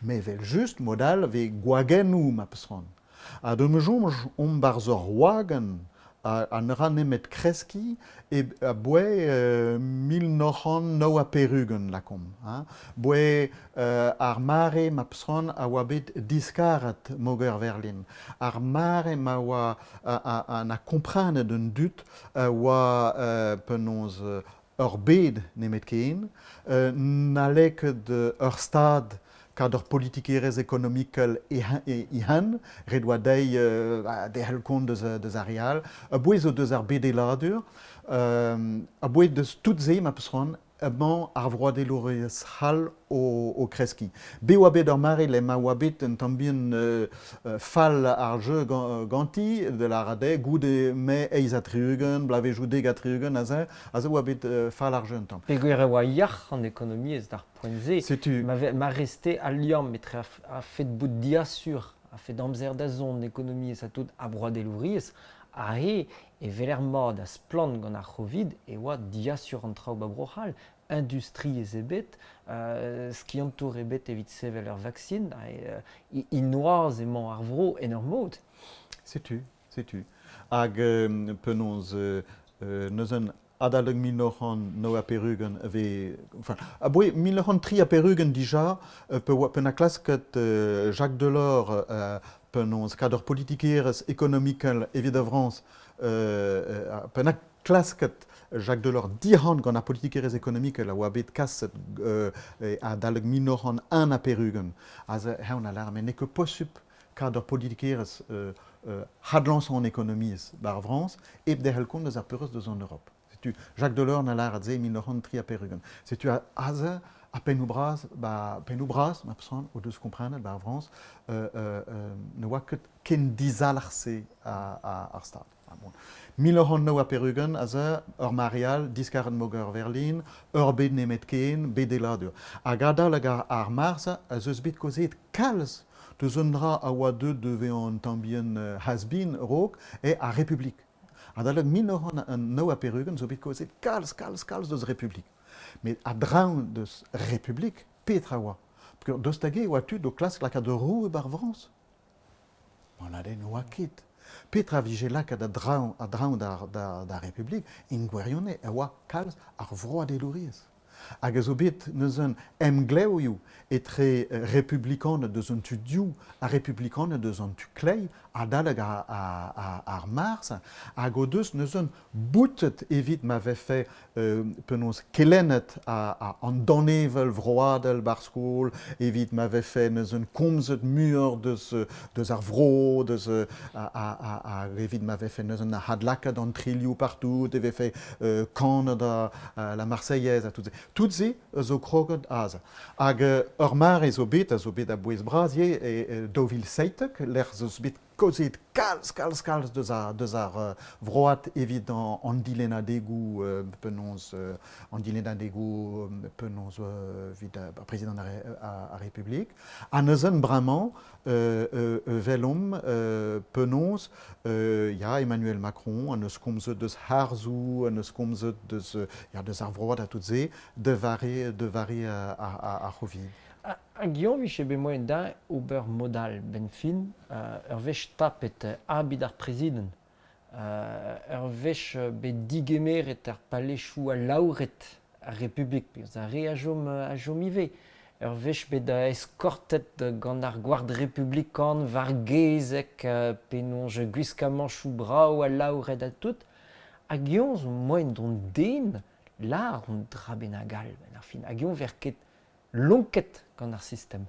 Met evel-just mod all e vez gwagennoù ma peus c'hoant. Ha da'm soñj omp 'barzh ur wagenn ha ne ra nemet kreskiñ aboae 1989 lakaomp. Hein. Boe ar mare ma peus c'hoant a oa bet diskaret moger Verlin. Ar mare ma oa na komprenet an dud a oa penaos ur bed nemetken, n'halle ket ur stad kad ur politikerezh ekonomikel e-han, ret oa dezhi derc'hel kont deus ar re all, a-bouez zo deus ar bedeladur, a-bouez deus tout se ma peus c'hoant, emañ ar vroadelouriezh c'hall o kreskiñ. Bet oa bet ur mare lec'h ma oa bet un tamm bihan fall ar jeu ganti, da lâret eo, goude Mae 68, bloavezhioù 70 aze, aze oa bet fall ar jeu un tamm. Peogwir e oa yac'h an ekonomiezh d'ar poent-se, Setu... ma reste al liamm etre ar fed bout diasur, ar fed amzer da zont, ekonomiezh ha tout, ha broadelouriezh, aze e weler mat ha splann gant ar C'hovid e oa diasur an traoù ba Bro-C'hall. Industriezh ebet, skiantour ebet evit sevel ur vaksin, e noazh emañ ar vro en ur mod. Setu, setu. Hag penaos neuze adalek 1989 e vez enfin aboe 1983 dija pe na klasket Jacques Delors penaos kad ur politikerezh ekonomikel evit ar Frañs pe na klasket Jacques Delors dic'han gant ar politikerezh ekonomikel a oa bet kaset adalek 1981. Aze eñ a lâr met n'eo ket posupl kad ur politikerezh hadlañsañ an ekonomiezh 'ba ar Frañs hep derc'hel kont eus ar peurrest deus an Europ. Setu Jacques Delors 'na lâret se e 1983. Setu aze ar pennoù bras, ba pennoù bras ma peus c'hoant, o deus komprenet 'ba ar Frañs ne oa ket ken dizalc'h-se ar Stad. Bon. 1989 aze, ur mare all, diskaret moger Berlin, ur bed nemetken, bedeladur. Hag adalek ar marz ez eus bet kaozeet kalz deus un dra a oa deuet da vezañ un tamm bihan has-been a-raok, eo ar Republik. Adalek 1989 zo bet kaozeet kalz, kalz, kalz deus Republik. Met a-dreñv deus Republik, petra oa? Peogwir daoust hag-eñ e oa tud o klask lakaat ur roue 'bar Frañs? Anat eo ne oa ket. Petra vije lakaet a-dreñv d'ar Republik? En gwirionez e oa kalz ar vroadelouriezh. Hag a zo bet neuze emglevioù etre republikaned deus an tu dioù ha republikaned deus an tu kleiz adalek ar Mars hag o deus neuze boutet evit ma vefe penaos kelennet an danevell vroadel ba'r skol, evit ma vefe neuze komzet muioc'h deus ar vro, deus hag evit ma vefe neuze adlakaet an trilhoù partout, e vefe kanet la Marseillaise ha tout se. Tout se zo kroget aze. Hag ur mare zo bet, a zo bet a-bouez-bras ivez, e 2017, lec'h zo bet kaozeet kalz, kalz, kalz deus ar, deus ar vroad evit an dilennadegoù penaos an dilennadegoù penaos evit ar prezidant ar Republik. Ha neuze bremañ welomp penaos ya Emmanuel Macron an eus komzet deus harzoù, an eus komzet deus ya deus ar vroad ha tout se de vare de vare ar Covid. Hag eñ 'vije bet moaien da ober mod all 'benn fin, ur wech tapet abid ar prezidant, ur wech bet digemeret ar palezioù alaouret ar Republik, peogwir ar re a chom ivez, ur wech bet eskortet gant ar gward republikan war gezeg, penaos gwiskamanchoù brav alaouret ha tout, hag eñ zo moaien d'hon den lâr un dra bennak all 'benn ar fin, hag eñ 'ver ket lonket gant ar sistem.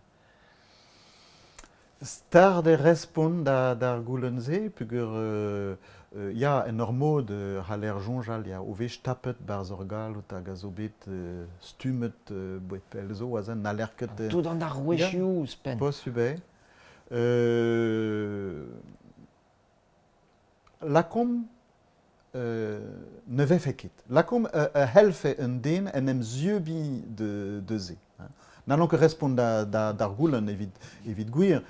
Start eo respont d'ar goulenn-se peogwir ya, en ur mod e c'haller soñjal ya, o wech tapet 'barzh ur galloud hag a zo bet stummet boued pell zo aze n'haller ket Tout an arouezioù ouzhpenn. Posubl eo. Lakaomp ne vefe ket. Lakaomp e c'hellfe un den en em zieubiñ de se. N'hallont ket respont d'ar goulenn evit gwir.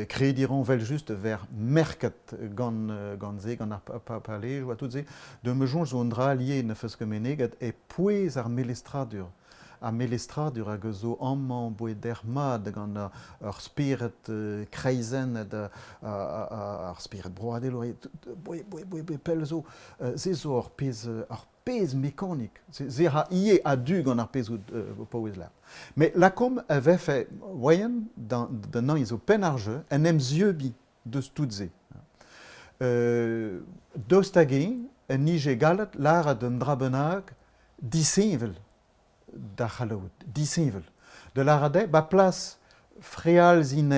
Krediñ a ran evel-just ver merket gant se, gant ar palejoù ha tout se. Da ma soñj zo un dra lies ne feus ket meneget e pouez ar melestradur. Ar melestradur hag a zo amañ boued mat gant ur spered kreizennet, ar spered broadelour, pell zo. Se zo ur pezh mekanik. Se ra ivez a-du gant ar pezh out o paouez lâret. Met lakaomp e vefe moaien d'an hini zo penn ar jeu en em zieubiñ deus tout se. Daoust hag-eñ en nije gallet lâret un dra bennak disheñvel d'ar C'hallaoued, disheñvel. Da lâret eo, ba plas frealziñ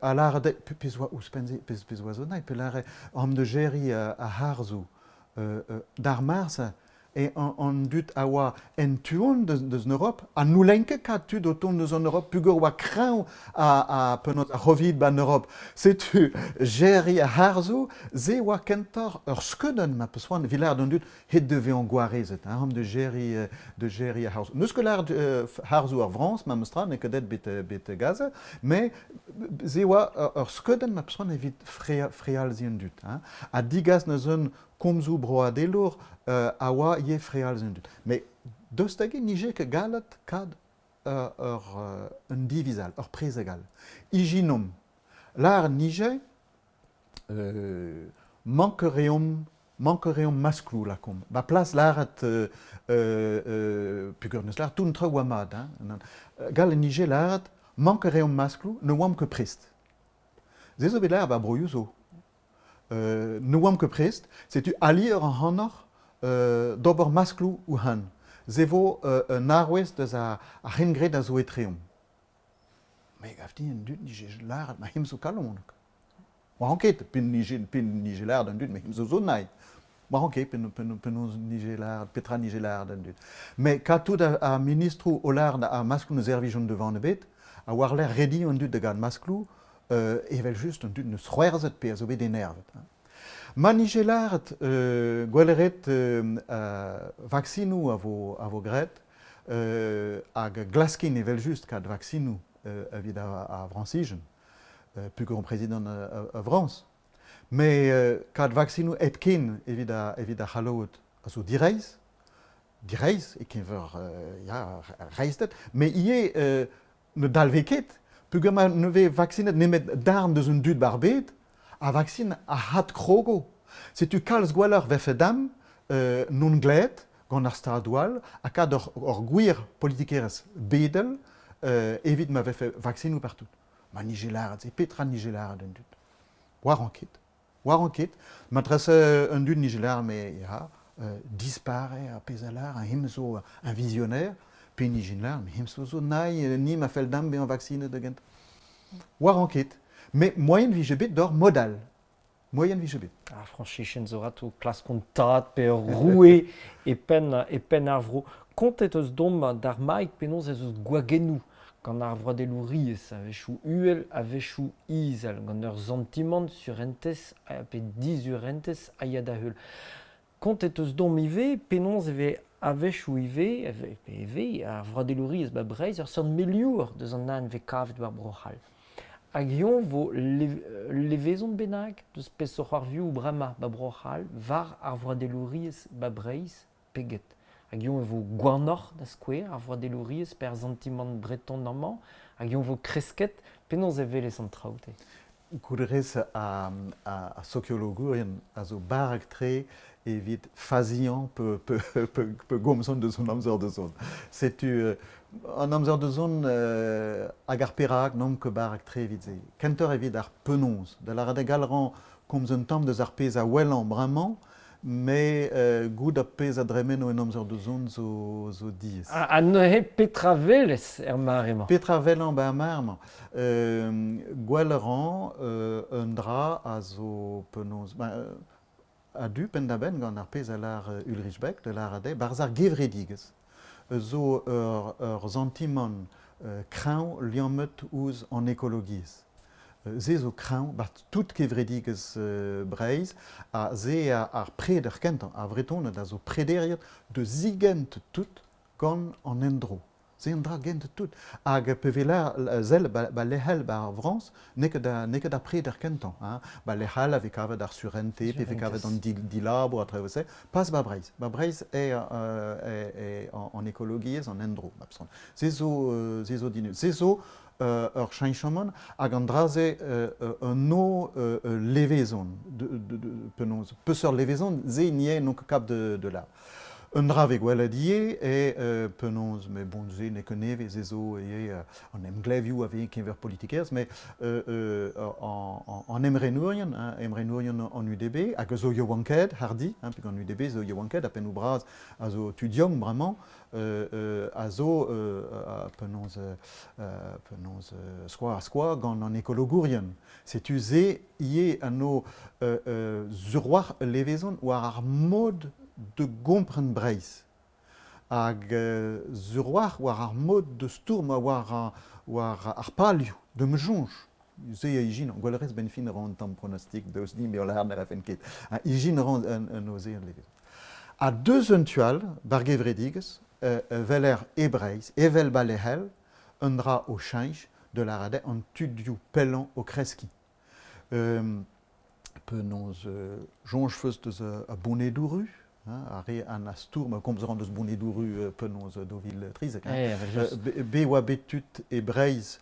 a lâret eo, pezh oa ouzhpenn-se, pezh oa zo naet, pe lâret am da jerriñ ar harzoù d'ar mars E an dud a oa en tu-hont deus an Europ ha n'houlent ket kad tud o tont deus an Europ peogwir oa kreñv ha penaos ar C'hovid 'ba 'n Europ. Setu jerriñ ar harzoù, se oa kentoc'h ur skeudenn ma peus c'hoant evit lâret d'an dud het da vezañ gwarezet hein, da jerriñ da jerriñ ar harzoù. N'eus ket lâret harzoù ar Frañs memes tra, n'eo ket aet bet Gaza, met se oa ur skeudenn ma peus c'hoant evit frealziñ an dud hein. Ha digas neuze komzoù broadelour a oa ivez frealz an dud. Met daoust hag-eñ nije ket gallet kad ur un diviz all, ur prezeg all. Ijinomp, lâret nije mank a reomp mank a reomp maskloù lakaomp. Ba plas lâret peogwir n'eus lâret tout an traoù oa mat hein. Gallet nije lâret mank a reomp maskloù, ne oamp ket prest. Se zo bet lâret ba broioù zo. Ne oamp ket prest, setu ali ur ac'hanoc'h d'ober maskloù ouzhan. Se vo un arouez deus ar c'hengred a zo etreomp. Me gav din an dud 'nije lâret ma him zo kalonek. Oa ket pen 'nije lâret an dud ma him zo zo nay. Oa ket penaos 'nije lâret petra 'nije lâret an dud. Met katout ar ministroù o lâret ar maskloù ne servijont devant ebet, ha war-lerc'h rediñ an dud da gaout maskloù, evel-just an dud n'eus c'hoarzhet pe a zo bet enervet. Ma nije lâret gweleret vaksinoù a vo graet hag glaskin evel-just kad vaksinoù evit ar Frañsijen, peogwir prezidant a Frañs. Met kad vaksinoù hepken evit ar C'hallaoued a zo direizh, direizh e-keñver ya, reizhded, met ivez Ne dalve ket peogwir ma ne vez vaksinet nemet darn deus an dud 'bar bed, ar vaksin a adkrogo. Setu kalz gwelloc'h 'vefe dam n'on glêt gant ar stadoù all ha kad ur gwir politikerezh bedel evit ma vefe vaksinoù partout. Ma nije lâret se, petra nije lâret an dud? War ket. War ket. Matrese un dud nije lâret, mais ya, disparaît ar pezh a lâr, him zo un visionnaire, pe nije lâret, mais him zo naï, ni ma fell dam bezañ vaksinet da gent. War ket. Mais moyen vije bet d'or modal. Moyen vije bet. Ar Frañsichenn zo rato klaskont tad pe ur roue e penn ar vro. Kontet eus domp d'ar maik penaos ez eus gwagennoù gant ar vroadelouriezh a-wechoù uhel, a-wechoù izel, gant ur santimant surentez pe dizurentez a ya da heul. Kontet eus domp ivez penaos e vez a-wechoù ivez, pe e vez ar vroadelouriezh ba Breizh ur seurt meliour deus an anv vez kavet war Bro-C'hall. Hag eñ vo levezon bennak deus peseurt c'hoarvioù bremañ ba Bro-C'hall war ar vroadelouriezh ba Breizh pe get. Hag eñ e vo gwanoc'h da skouer ar vroadelouriezh pe ar santimant breton amañ, hag eñ vo kresket, penaos e welez an traoù te? Goudrez a sokiologourien a zo barrek-tre evit faziañ pe gomzont deus an amzer da zont. Setu an amzer da zont hag ar perak n'omp ket barrek-tre evit se. Kentoc'h evit ar penaos. Da lâret eo gall 'ran komz un tamm deus ar pezh a welan bremañ, mais goût ar pezh a dremeno en amzer da zont zo diaes. Ha neuze petra welez er mare-mañ? Petra welan ba ar mare-mañ? Gwell a ran un dra a zo penaos... a-du penn-da-benn gant ar pezh a lâr Ulrich Beck, da lâret eo, barzh ar gevredigezh zo ur santimant kreñv liammet ouzh an ekologiezh. Se zo kreñv ba tout kevredigezh Breizh ha se ar preder kentañ, ar Vretoned a zo prederiet da zigent tout gant an endro. Se an dra gent tout. Hag pe vez sell ba lec'hel ba ar Frañs, n'eo ket ar preder kentañ. Hein. Ba lec'hel a vez kavet ar surente, pe vez kavet an dilabour ha traoù-se. Pas ba Breizh. Ba Breizh eo an ekologiezh, an endro. Se zo dinus. Se zo ur cheñchamant hag an dra-se un o levezon. Penaos, peseurt levezon, se n'y eo n'on ket kap de là. Un dra vez gwelet ivez eo penaos, met bon se n'eo ket nevez, se zo ivez an emglevioù a vez e-keñver politikerezh, met an emrenourien, hein, emrenourien an UDB, hag a zo yaouankaet hardi, hein, peogwir an UDB zo yaouankaet ha pennoù bras a zo tud yaouank bremañ, a zo penaos, penaos skoa-ha-skoa gant an ekologourien. Setu se ivez an o sur-walc'h ul levezon war ar mod de gompren Breizh. Hag sur-walc'h war ar mod de stourm war ar palioù, da ma soñj. Se a ijinañ. Gwell a rez benn fin a ran un tamm pronostik daoust din bezañ lâret ne rafen ket. Ha ijin a ran un oze al levezon. Ha deus un tu all, bar gevredigezh, weler e Breizh, evel ba lec'hel, un dra o cheñch da lâret eo an tudioù pellañ o kreskiñ. Penaos soñj 'feus deus a bonedoù-ru, hein, ar re an a stourm, komz a ran deus bonedoù-ru penaos 2013. Hein. Be oa bet tud e Breizh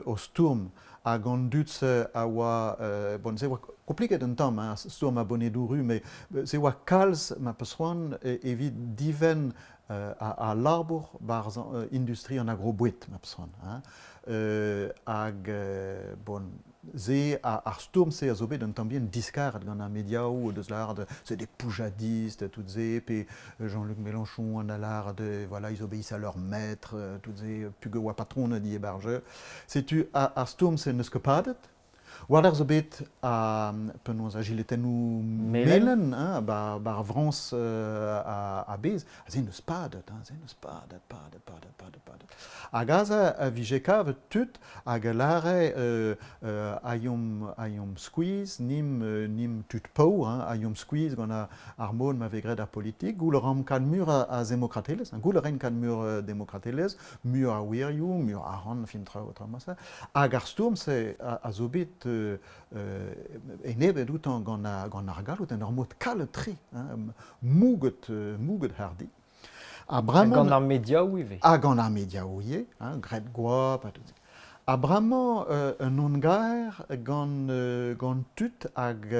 o stourm hag an dud-se a oa bon se oa kompliket un tamm hein, stourm a bonedoù-ru, met se oa kalz ma peus c'hoant evit divenn a labour barzh industri an agroboued ma peus c'hoant. Hein. Hag bon, se ar stourm-se a zo bet un tamm bihan diskaret gant ar mediaoù o deus lâret c'est des poujadistes tout se pe Jean-Luc Mélenchon en a lâret voilà ils obéissent à leur maître tout se puge oa patroned ivez bar jeu. Setu ar stourm-se n'eus ket padet. War-lerc'h zo bet penaos a jiletennoù melen, hein, ba ar Frañs a-bezh. Se n'eus padet, hein, se n'eus padet, padet, padet, padet, padet. Hag aze a vije kavet tud hag a lâre a yomp skuizh, nimp tud paour, hein, a yomp skuizh gant ar mod ma vez graet ar politik. Goût a raomp kalz mur a zemokratelezh, goût a raimp kalz mur demokratelezh, mur a wirioù, mur a arc'hant, fin traoù, traoù ma-se. Hag ar stourm-se a zo bet enebet outañ gant ar galloud en ur mod kalet-tre, hein, mouget hardi. Ha bremañ gant ar mediaoù ivez. Ha gant ar mediaoù ivez, hein, graet goap ha tout se. Ha bremañ un on-gaer gant tud hag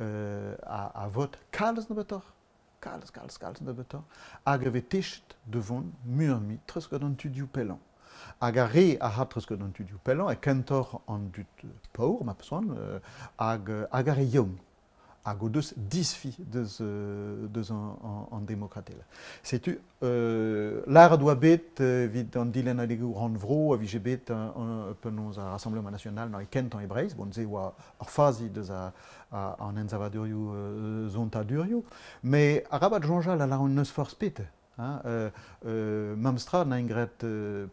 a vot kalz nebeutoc'h. Kalz, kalz, kalz nebeutoc'h. Hag e vez techet da vont muioc'h-mui treuz gant an tudioù pellañ. Hag ar re a ra treuz gant an tudioù pellañ e kentoc'h an dud paour, ma peus c'hoant, hag, hag ar re yaouank. Hag o deus disfi deus, deus an, an demokratelezh. Setu, lâret oa bet evit an dilennadegoù rannvro a vije bet penaos ar Rassemblement National e kentañ e Breizh, bon, se oa ur fazi deus an ensavadurioù sontadurioù, met arabat soñjal a lâront n'eus forzh pet. Hein, memestra n'aint graet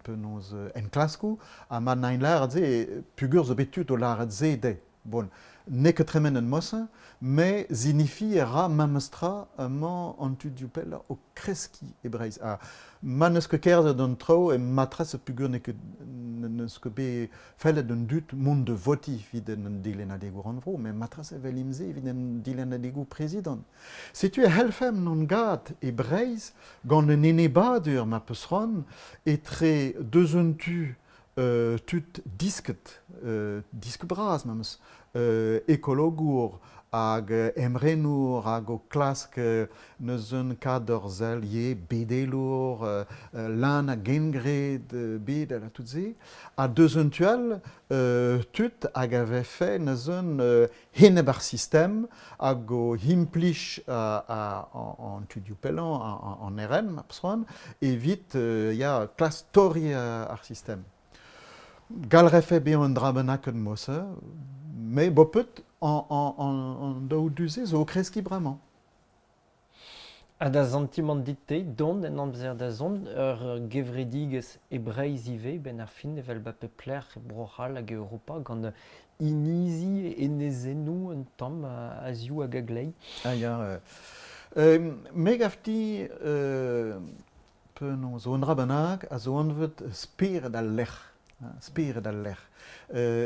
penaos enklaskoù ha ma n'aint lâret se pugur zo bet tud o lâret se dezhe. Bon, n'eo ket tremenet mosse, met signifi a ra memestra emañ an tudioù pellañ o kreskiñ e Breizh. Ha ma n'eus ket kerzhet an traoù e matresse pugur n'eo ket n'eus ket bet fellet an dud mont da votiñ evit an dilennadegoù rannvro, met matresse evel imse evit an dilennadegoù prezidant. Setu e c'hellfemp n'hon gad e Breizh gant un enebadur ma peus c'hoant etre deus un tu tud disket, disk bras memes, ekologour hag emrenour hag o klask n'eus un kador sell ivez bedelour, lan a gengred bedel ha tout se. Ha deus un tu all, tud hag a vefe n'eus un enep ar sistem hag o implij an tudioù pellañ, an RN, ma peus c'hoant, evit ya, klask torriñ ar sistem. Gall 'refe bezañ un dra bennaket mod-se, met boped an daou du-se zo o kreskiñ bremañ. Ha da santimant dit-te dont en amzer da zont ur gevredigezh e Breizh ivez 'benn ar fin evel ba pep lec'h e Bro-C'hall hag e Europa gant inizi, enezennoù un tamm a-ziv hag a-gleiz? Ah ya, me 'gav din penaos zo un dra bennak a zo anvet spered al lec'h. Spered al lec'h.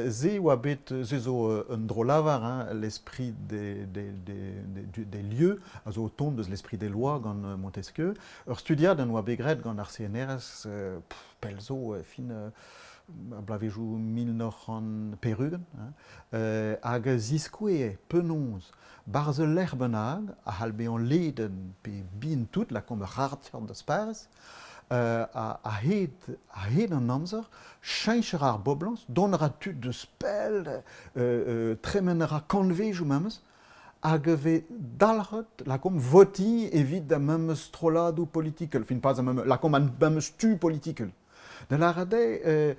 Se oa bet, se zo un dro-lavar, hein, l'esprit des, des, des, des lieux, a zo o tont deus l'esprit des lois gant Montesquieu. Ur studiadenn oa bet graet gant ar CNRS pell zo, fin ar bloavezhioù 1980, hein, hag a ziskouee penaos 'barzh ul lec'h bennak a c'hall bezañ ledan pe bihan tout, lakaomp ur c'harter da Pariz, a-hed a-hed an amzer, cheñch a ra ar boblañs, dont a ra tud deus pell, tremen a ra kantvejoù memes, hag e vez dalc'het, lakaomp, votiñ evit ar memes strolladoù politikel, fin pas ar memes, lakaomp ar memes tu politikel. Da lâret eo,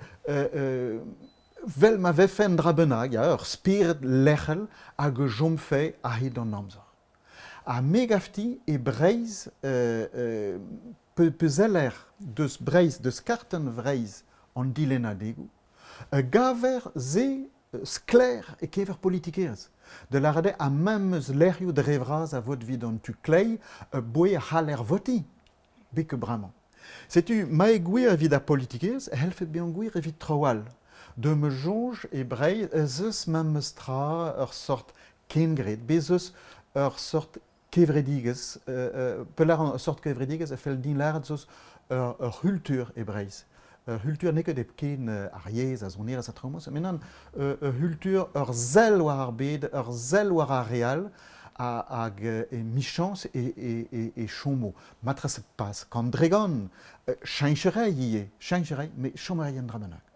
vel ma vefe un dra bennak, ya, ur spered lec'hel hag a chomfe a-hed an amzer. Ha me 'gav din e Breizh pezeller deus Breizh, deus kartenn Vreizh an dilennadegoù, a gaver se sklaer e-keñver politikerezh. Da lâret eo ha memes lec'hioù dre vras a vot evit an tu kleiz boe a c'haller votiñ betek bremañ. Setu ma eo gwir evit ar politikerezh e c'hellfe bezañ gwir evit traoù all. Da ma soñj e Breizh ez eus memes tra ur sort kengred. Bez' eus ur sort kevredigezh, pelec'h ur sort kevredigezh a fell din lâret ez eus ur c'hultur e Breizh. Ur c'hultur n'eo ket hepken ar yezh, ar sonerezh ha traoù met nann, ur c'hultur, ur sell war ar bed, ur sell war ar re all, hag emichañs e chomo. Matrese pas kant dre gant, cheñch a ray ivez, cheñch a ray, met chom a ray un dra bennak.